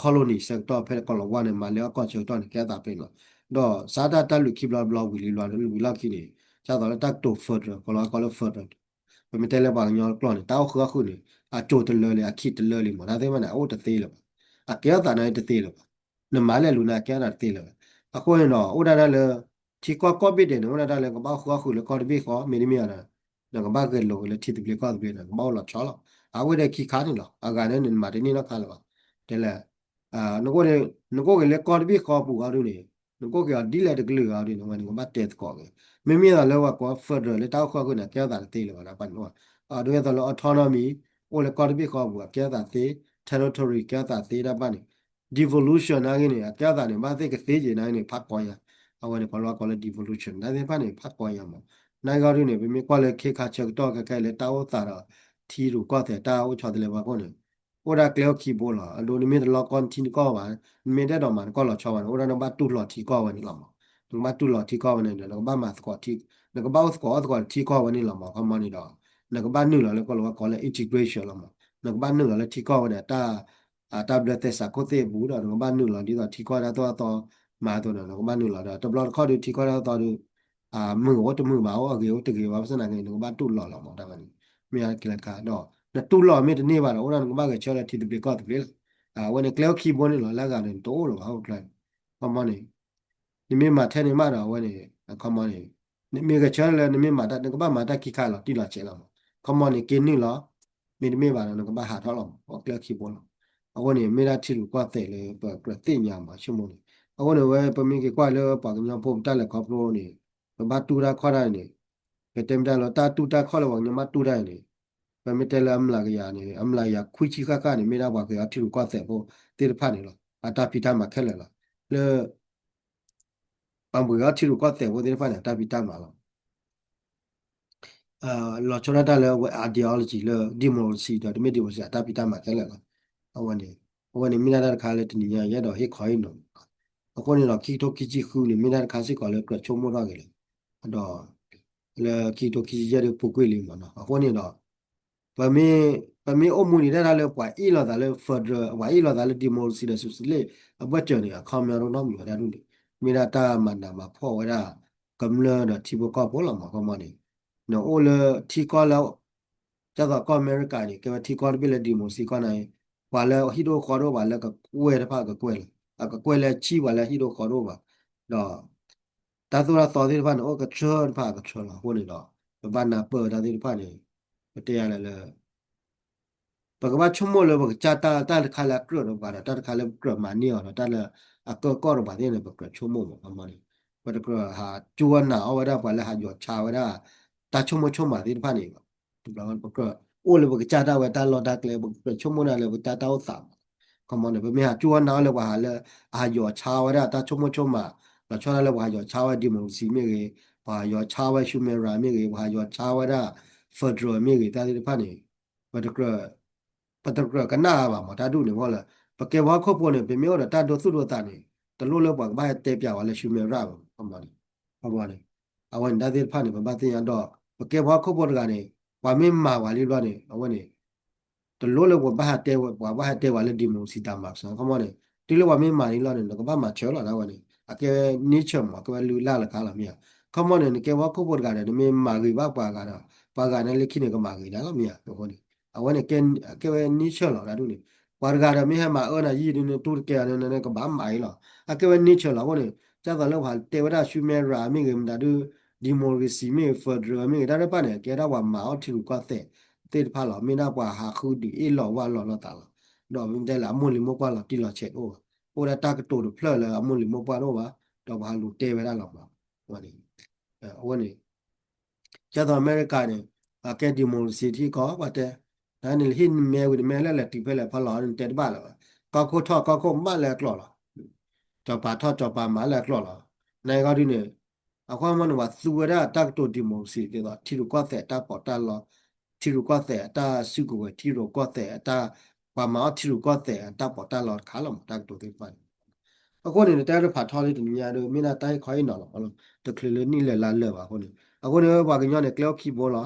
colony ဆၢကတီၢ် ဖဲကီၢ်လီၤဝါန့ၣ် မၤလဲၤအီၣ်ကီၢ်ဆၢကတီၢ်န့ၣ် ကဲအသးဖဲန့ၣ်လီၤ. ဒီးစးတၢ်တၢ်လုၢ်ခံဘျီတဘျီဝံၤလံ ဝံၤလီၢ်ခံန့ၣ် ဒ်သိးလၢတၢ်ကတိၤ federal ကီၢ်လီၤဝါကိးလၢ federal ပမ့ၢ်တဲလၢပှၤကညီကျိာ်န့ၣ် တၢ်အိၣ်ဃုာ်အီၣ်ဃုာ်န့ၣ် အစိၤတလၢလံ အခံတလၢလံမး တၢ်သ့ၣ်တဖၣ်န့ၣ် အအိၣ်တသ့လၢၤဘၣ်. အကဲအသးန့ၣ်တသ့လၢၤဘၣ်. နမၤလဲၣ်လူၤန့ၣ် အကဲအသးတသ့လၢၤဘၣ်. အဃိန့ၣ်ဒီး အိၣ်ဒၣ်ဒၣ်လၢ ထံကီၢ်ကိးဘ့ၣ်ဒဲးန့ၣ် အိၣ်ဒၣ်ဒၣ်လၢကဘၣ်အိၣ်ဃုာ်အီၣ်ဃုာ်လၢကီၢ်တဘ့ၣ်ဃီ မ့တမ့ၢ်ဒီး နကဘၣ်ဂဲၤလိာ်က့ၤလၢထံသဘျ့ကီၢ်သဘျ့န့ၣ် ကဘၣ်အိၣ်လီၤဆီလီၤ. အဝဲဒၣ်ခံခါန့ၣ်လီၤ. အဂၤန့ၣ် နမၤတန့ၢ်နီတခါလၢၤဘၣ်. တဲလဲၣ် နကအိၣ်က့ၤလၢကီၢ်တဘ့ၣ်ဃီပူၤအီၤဒ်န့ၣ် နကအိၣ်က့ၤအီၤဒ်လဲၣ်တကလုာ်အီၤဒ်န့ၣ် ဝဲန့ၣ် ကဘၣ်တဲသကိးက့ၤ. မ့မ့ၢ်လၢပှၤကိး federal လၢတၢ်အိၣ်ဃုာ်အီၣ်ဃုာ်န့ၣ် အကဲအသးတသ့လၢၤဘၣ် ဒ်ပှၤန့ၣ် အဒိဒ်သိးလၢ autonomy အိၣ်လၢကီၢ်တဘ့ၣ်ဃီပူၤ အကဲအသးသ့, territory ကဲအသးသ့ ဒ်ပှၤန့ၣ် devolution နာ်က့န့ၣ် အကဲအသးန့ၣ် ဘၣ်သ့ၣ်ကသ့က့ၤနာ်က့န့ၣ် ဖးကီယၤ. အဝဲန့ၣ် ပှၤလီၤကိးလၢ devolution တၢ်သ့ၣ်တဖၣ်န့ၣ် ဖးကီယၤမး. နာ်က့အီၤဒ်န့ၣ် ပမ့ၢ်ကွၢ်လၢခ့ခါဆၢကတီၢ်ခဲခဲလၢတၢ်အိၣ်သးဒီး ထံရူၢ်ကီၢ်သဲးတၢ်အိၣ်ဆီတလဲပှၤခိၣ်န့ၣ် အိၣ်ဒၣ်ကျဲအိၣ်ခံဘိလီၤ. အဒိ နမ့ၢ်တလီကီနထံနကီၢ်ဘၣ်, နမ့ၢ်တအဲၣ်ဒိးမၤနကီၢ်လီၤဆီဘၣ်န့ၣ် အိၣ်ဒၣ်နကဘၣ်တူၢ်လိာ်ထံကီၢ်ဝဲန့ၣ်လီၤမး. နကဘၣ်တူၢ်လိာ်ထံကီၢ်ဝဲန့ၣ်ဒီး နကဘၣ်မၤသကိးထံ, နကဘၣ်အိၣ်သကိးအီၣ်သကိးထံကီၢ်ဝဲန့ၣ်လီၤမး. ခီမီန့ၣ်ဒီး နကဘၣ်နုာ်လီၤလၢကီၢ်လီၤဝဲကိးလၢ integration လီၤမး. နကဘၣ်နုာ်လီၤလၢထံကီၢ်ဝဲန့ၣ် အတၢ်ဘျၢသဲစးခိၣ်သ့ၣ်အပူၤဒီး နကဘၣ်နုာ်လီၤဒ်သိးထံကီၢ်ဒၣ်သိၣ်အသီ မၤအသိးန့ၣ် နကဘၣ်နုာ်လီၤဒီး တဘျီတခီၣ်ဒီး ထံကီၢ်ဒၣ်သိၣ်အသီဒီး မုာ်အိၣ်တမုာ်ဘၣ် အိၣ်အဂ့ၤအိၣ်တဂ့ၤဘၣ် ဘၣ်ဆၣ်သနာ်က့ နကဘၣ်တူၢ်လိာ်လီၤမး တၢ်ဝဲန့ၣ်. မ့ၢ်ကလဲၤတခါဒီး နတူၢ်လိာ်မ့ၢ်တန့ၢ်ဘၣ်ဒီး အိၣ်ဒၣ်နကဘၣ်ဂဲၤဆၢထၢၣ်လၢထံသဘျ့ကီၢ်သဘျ့လီၤ. အဝဲန့ၣ် ကျဲအိၣ်ခံဘိန့ၣ်လီၤ လၢအဂၤန့ၣ် တအိၣ်လၢၤဘၣ် ဟီၣ်ခိၣ်ချၢန့ၣ်. ခီမီန့ၣ် နမ့ၢ်မၤထဲန့ၣ်မးဒီး အဝဲန့ၣ် ခီမီန့ၣ် နမ့ၢ်ဂဲၤဆၢထၢၣ်လၢ နမ့ၢ်မၤတၢ် နကဘၣ်မၤတၢ်ခံခါလီၤတံၢ်လီၤဆဲးလီၤမး. ခီမီန့ၣ် က့ၤနုာ်လီၤ မ့တမ့ၢ်ဘၣ်ဒီး နကဘၣ်ဟးထီၣ်လီၤမး ကျဲအိၣ်ခံဘိလီၤ. အဃိန့ၣ် မ့ၢ်ဒၣ်ထံရူၢ်ကီၢ်သဲးလၢပကြၢးသ့ၣ်ညါမး ဆိကမိၣ်န့ၣ်. အဃိန့ၣ် ဝဲပမ့ၢ်က့ၤကွၢ်လၢပှၤကညီဖိပတၢ်လဲၤခီဖျိန့ၣ် ပဘၣ်တူၢ်တၢ်ခီၣ်တၢ်န့ၣ် ပတဲမ့ၢ်တၢ်လၢတၢ်တူၢ်တၢ်ခီၣ်လၢပှၤကညီဘၣ်တူၢ်တၢ်န့ၣ် ပမ့ၢ်တဲလၢအမျးကယၤန့ၣ် အမျးကယၤခွံဆံဃၣ်ဃၣ်န့ၣ် မ့ၢ်ဒၣ်ပှၤဂ့ၤအီထံရူၢ်ကီၢ်သဲးဖိသ့ၣ်တဖၣ်န့ၣ်လီၤ. အတၢ်ဖံးတၢ်မၤခဲလၢာ်လီၤ. လၢ ပှၤဂ့ၤအီထံရူၢ်ကီၢ်သဲးဖိသ့ၣ်တဖၣ်န့ၣ် အတၢ်ဖံးတၢ်မၤလီၤ. လီၤဆီဒၣ်တၢ်လၢအဝဲ ideology လၢ democracy ဒီးတမ့ၢ် democracy အတၢ်ဖံးတၢ်မၤခဲလၢာ်လီၤ. အဝဲန့ၣ် အဝဲန့ၣ်မ့ၢ်ဒၣ်တၢ်တခါလၢတနံၤညါ ယအဲၣ်ဒိးဟ့ၣ်ခီဟ့ၣ်နီၤ. အဃိန့ၣ်ဒီး ခံကထိခံဆံဃုန့ၣ် မ့ၢ်ဒၣ်တၢ်တခါစ့ၢ်ကီးလၢကြၢးဆိကမိၣ်ထီၣ်က့ၤလီၤ. ဒီး လၢခံကထိခံဆံယဲၢ်ဒ်ပူၤကွံာ်လံမးနီၤ. အဃိန့ၣ်ဒီး ပမ့ၢ် ပမ့ၢ်အိၣ်မူဒံးဒၣ်တၢ်လၢပှၤအ့ၣ်လိာ်သးလၢ federal ပှၤအ့ၣ်လိာ်သးလၢ democracy ဒီး socialist အဘၢၣ်စၢၤန့ၣ် အခီပညီတအိၣ်နီတမံၤဝဲဒၣ်ဒ်န့ၣ် မ့ၢ်ဒၣ်တၢ်မၤနးမၤဖှီၣ်ဝဲဒၣ် ကမျၢၢ်ဒီးထံဖိကီၢ်ဖိလီၤမး ခီမီန့ၣ်. နအိၣ်လၢထံကီၢ်လၢ ဒ်သိးကီၢ်အမဲရကၤန့ၣ် ကဲဝဲထံကီၢ်တဘ့ၣ်လၢ democracy ကီၢ်န့ၣ် ပှၤလၢဟံၣ်ဒိၣ်ဃီဒိၣ်ဘၣ်လၢကကွဲၢ်တဖၣ်ကကွဲၢ်လီၤ. အကကွဲၢ်လၢဆံၣ်ပှၤလၢဟံၣ်ဒိၣ်ဃီဒိၣ်ဘၣ်. ဒီး တၢ်သိၣ်တၢ်သီသ့ၣ်တဖၣ်န့ၣ် အိၣ်ကထၢတဖၣ်အကထၢလီၤ. အဃိန့ၣ်ဒီး ပဘၣ်နၢ်ပၢၢ်တၢ်သ့ၣ်တဖၣ်န့ၣ် ပတဲယၤလဲၣ်လၢ ပကဘၣ်ဆိကမိၣ်လၢပကစၢ်တၢ် တၢ်တခါလၢအကြၢးဒီးပှၤဒီး တၢ်တခါလၢပကြၢးမၤန့ၢ်အီၤဒီး တၢ်လၢအကၢကီၢ်ဒီးပှၤသ့ၣ်န့ၣ် ပကြၢးဆိကမိၣ်မး ခီမီန့ၣ်. ပတကြၢးဟးကၠူဝဲနၤအီၣ်ဝဲဒၣ်ပှၤလၢဟးယီၤဆါဝဲဒၣ် တၢ်ဆိကမိၣ်ဆိကမးသ့ၣ်တဖၣ်န့ၣ် ပကြၢးအိၣ်လၢပကစၢ်ဒၣ်ဝဲတၢ်လီၢ်တၢ်ကျဲ ပကြၢးဆိကမိၣ်ဒၣ်လၢပကစၢ်တၢ်အိၣ်သးမး ခီမီန့ၣ် ပမ့ၢ်ဟးကၠူဝဲနၤအီၣ်လၢပှၤဟးလၢ အဟးယီၤဆါဝဲဒၣ်တၢ်ဆိကမိၣ်ဆိကမး လီၤဆီဒၣ်လၢပှၤဟးယီၤဆါဝဲ democracy မ့ၢ်ဂ့ၤ, ပှၤဟးယီၤဆါဝဲ human right မ့ၢ်ဂ့ၤ, ပှၤဟးယီၤဆါဝဲဒၣ် federal မ့ၢ်ဂ့ၤ တၢ်သ့ၣ်တဖၣ်န့ၣ် ပတကြၢး ပတကြၢးကနၣ်ဘၣ်မး တၢ်ဒ်န့ၣ်မ့ၢ်လၢ ပကဲပှၤဟီၣ်ခိၣ်ဖိန့ၣ် ပမ့ၢ်အိၣ်ဒီးတၢ်ဒိသူၣ်ဒိသးန့ၣ် တလိၣ်လၢပှၤကဘၣ်ဟဲတဲပျးဝဲလၢ human right ဘၣ် ခီမီန့ၣ် ခီမီန့ၣ် အဝဲန့ၣ်တၢ်သ့ၣ်တဖၣ်န့ၣ် ပဘၣ်သ့ၣ်ညါဒီး ပကဲပှၤဟီၣ်ခိၣ်ဖိတဂၤန့ၣ် ပှၤမ့ၢ်မၤဝဲလံဘျီန့ၣ် အဝဲန့ၣ် တလိၣ်လၢပှၤဘၣ်ဟးတဲဝဲ ပှၤဘၣ်ဟဲတဲဝဲလၢ democracy တၢ်မၤကဆၢ ခီမီန့ၣ် တုၤလၢပှၤမ့ၢ်မၤန့ၣ်လီၤန့ၣ် နကဘၣ်မၤဆၢလီၤဒၣ်ဝဲန့ၣ် အကဲဝဲ nature မး ကဲဝဲလုၢ်လၢ်လၢခါလီၤမ့ၢ်ဧါ. ခီမီန့ၣ် နကဲပှၤဟီၣ်ခိၣ်ဖိတဂၤဒီး နမ့ၢ်မၤဂ့ၤဘၣ်ပှၤဂၤဒီး ပှၤဂၤန့ၣ်လၢခံန့ၣ် ကမၤဂ့ၤနၤလီၤမ့ၢ်ဧါ. အဃိန့ၣ် အဝဲန့ၣ် ကဲဝဲ nature လီၤဒၣ်ဒ်န့ၣ် ပှၤတဂၤဒီးမ့ၢ်ဟဲမၤအၢနၤယံာ်ဒ်န့ၣ် တူၢ်တကဲအီၤန့ၣ် နကဘၣ်မၤအံၤလီၤ. အကဲဝဲ nature လီၤ. အဃိန့ၣ် ဒ်သိးလၢပှၤတဲဝဲဒၣ် human right မ့ၢ်ဂ့ၤ မတၤဒု democracy မ့ၢ်ဂ့ၤ federal မ့ၢ်ဂ့ၤ တၢ်တဖၣ်န့ၣ် ကဲဒၣ်ပှၤမၤအီၣ်ထံရူၢ်ကီၢ်သဲးသ့ၣ်တဖၣ်လီၤ. မ့ၢ်ဒၣ်ပှၤဟးဃုဒုးအ့ၣ်လိာ်ဝၢ်လိာ်လိာ်သးလီၤ. ဒီးမ့ၢ်တဲလၢအမိၢ်လံၤမိၢ်ပှၢ်လီၤတံၢ်လီၤဆဲးတအိၣ်ဘၣ်. အိၣ်ဒၣ်တၢ်ကတိၤတဖျၢၣ်လၢအမိၢ်လံၤမိၢ်ပှၢ်တအိၣ်ဘၣ် ဒီးပှၤဟးလူၤတဲဝဲဒၣ်လီၤမး. အဝဲန့ၣ် အဝဲန့ၣ် ဒ်သိးအမဲရကၤန့ၣ် အကဲ democracy ထံကီၢ် ပှၤတဲ နန့ၣ်လၢဟံၣ်မဲဝံၤတမဲလၢ လဲၤတုၤဖဲလဲၣ်ဖီလီၤန့ၣ် တဲတဘၣ်လၢၤဘၣ်. ကီၢ်ခိၣ်ထီၣ်ကီၢ်ခိၣ်မးလၢအကျိာ်လီၤ. စီၤပၤထီၣ်စီၤပၤမးလၢအကျိာ်လီၤ. နဂီၢ်ဒ်န့ၣ် အဃိမီန့ၣ် ပှၤသူဝဲဒၣ်တၢ်ကတိၤ democracy ဒ်သိး ထံရူၢ်ကီၢ်သဲးအတၢ်ပီးတၢ်လီ ထံရူၢ်ကီၢ်သဲးအတၢ်စုကဝဲၤ ထံရူၢ်ကီၢ်သဲးအတၢ် ပှၤမၤအီၣ်ထံရူၢ်ကီၢ်သဲးအတၢ်ပီးတၢ်လီတခါလီၤမး တၢ်ကတိၤသ့ၣ်တဖၣ်န့ၣ် အဃိန့ၣ် နတဲတဖးထီလံတနံၤညါဒီး မ့ၢ်ဒၣ်တၢ်ဟ့ၣ်ခီဟ့ၣ်နီၤလီၤ တချုးလၢနံၣ်လဲၤလါလၢာ်ဘၣ်အဃိန့ၣ် အဃိန့ၣ် ပှၤကညီန့ၣ် ကျဲအိၣ်ခံဘိလီၤ.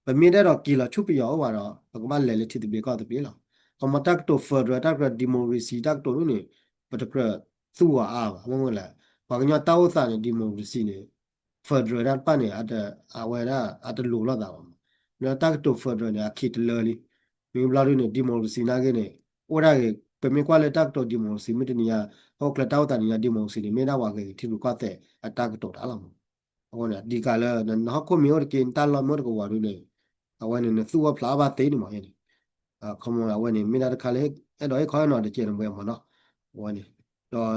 ပမ့ၢ်တအဲၣ်ဒိးက့ၤလီၤဆူပယီၤအိၣ်ဘၣ်ဒီး ပကဘၣ်လဲၤလၢထံသဘျ့ကီၢ်သဘျ့လီၤ. ခီမီတၢ်ကတိၤ federal တၢ်ကတိၤ democracy တၢ်ကတိၤဒ်န့ၣ် ပတကြၢးသူအီၤအါဘၣ် မ့ၢ်မ့ၢ်လဲၣ် ပှၤကညီတၢ်အိၣ်သးန့ၣ် democracy န့ၣ် federal တၢ်တဖၣ်န့ၣ် အဝဲဒၣ် အတလိၤလိာ်သးဘၣ်မး ဒီးတၢ်ကတိၤ federal န့ၣ် အခ့တလၢလံ. မ့ၢ်ဘျီဒ်န့ၣ် democracy နာ်က့န့ၣ် အိၣ်ဒၣ်ဂ့ၤ ပမ့ၢ်ကွၢ်လၢတၢ်ကတိၤ democracy မ့ၢ်တနံၤညါ ဟီၣ်ခိၣ်ချၢတၢ်အိၣ်သးနံၤညါ democracy န့ၣ် မ့ၢ်ဒၣ်ပှၤဂ့ၤဂ့ၤထံရူၢ်ကီၢ်သဲးအတၢ်ကတိၤတၢ်လီၤမး. အဃိန့ၣ် အဓိကလၢ နဟီၣ်ခိၣ်မ့ၢ်အိၣ်တက့ၢ် နတၢ်လီၢ်မ့ၢ်အိၣ်တကဝီၤဒ်န့ၣ် အဝဲန့ၣ် နသူၣ်အီၣ်ဖျးအီၣ်ဘၣ်သ့န့ၣ်မးန့ၣ် ခီမီ အဝဲန့ၣ် မ့ၢ်ဒၣ်တခါလၢ အဲၣ်ဒိးဟ့ၣ်ခီဟ့ၣ်နီၤတကဲးန့ၣ်မးနီၤ အဝဲန့ၣ်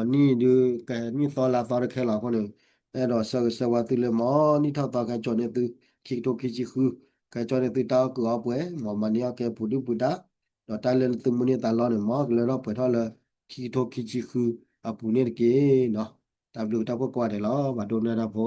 ဒီးနံၣ်ဒုး ကဲနံၣ်သီလါသီတခဲလီၤအဃိန့ၣ် အဲၣ်ဒိးဆၢဂ့ၤဆၢဝါသုလၢမ့ၢ်နံၣ်ထီၣ်သီကဟဲကၠီန့ၢ်သု ခံကထိခံဆံဃု ကဟဲကၠီန့ၢ်သုတၢ်အီၣ်ကုးအီပှဲၤ မ့ၢ်မၤန့ၢ်အီၣ်ကဲပူၤဒုၣ်ပူၤဒါ ဒီးတၢ်လၢနသုမုၢ်န့ၢ်သးလီန့ၣ် မ့ၢ်ကလၢထီၣ်ပှဲၤထီၣ်လၢ ခံကထိခံဆံဃုအပူၤန့ၣ်တက့ၢ်နီၤ. တၢ်ဘျုးတၢ်ဖှိၣ်ကိးဂၤဒဲးလီၤ. ပှၤဒိကနၣ်တၢ်ဖိ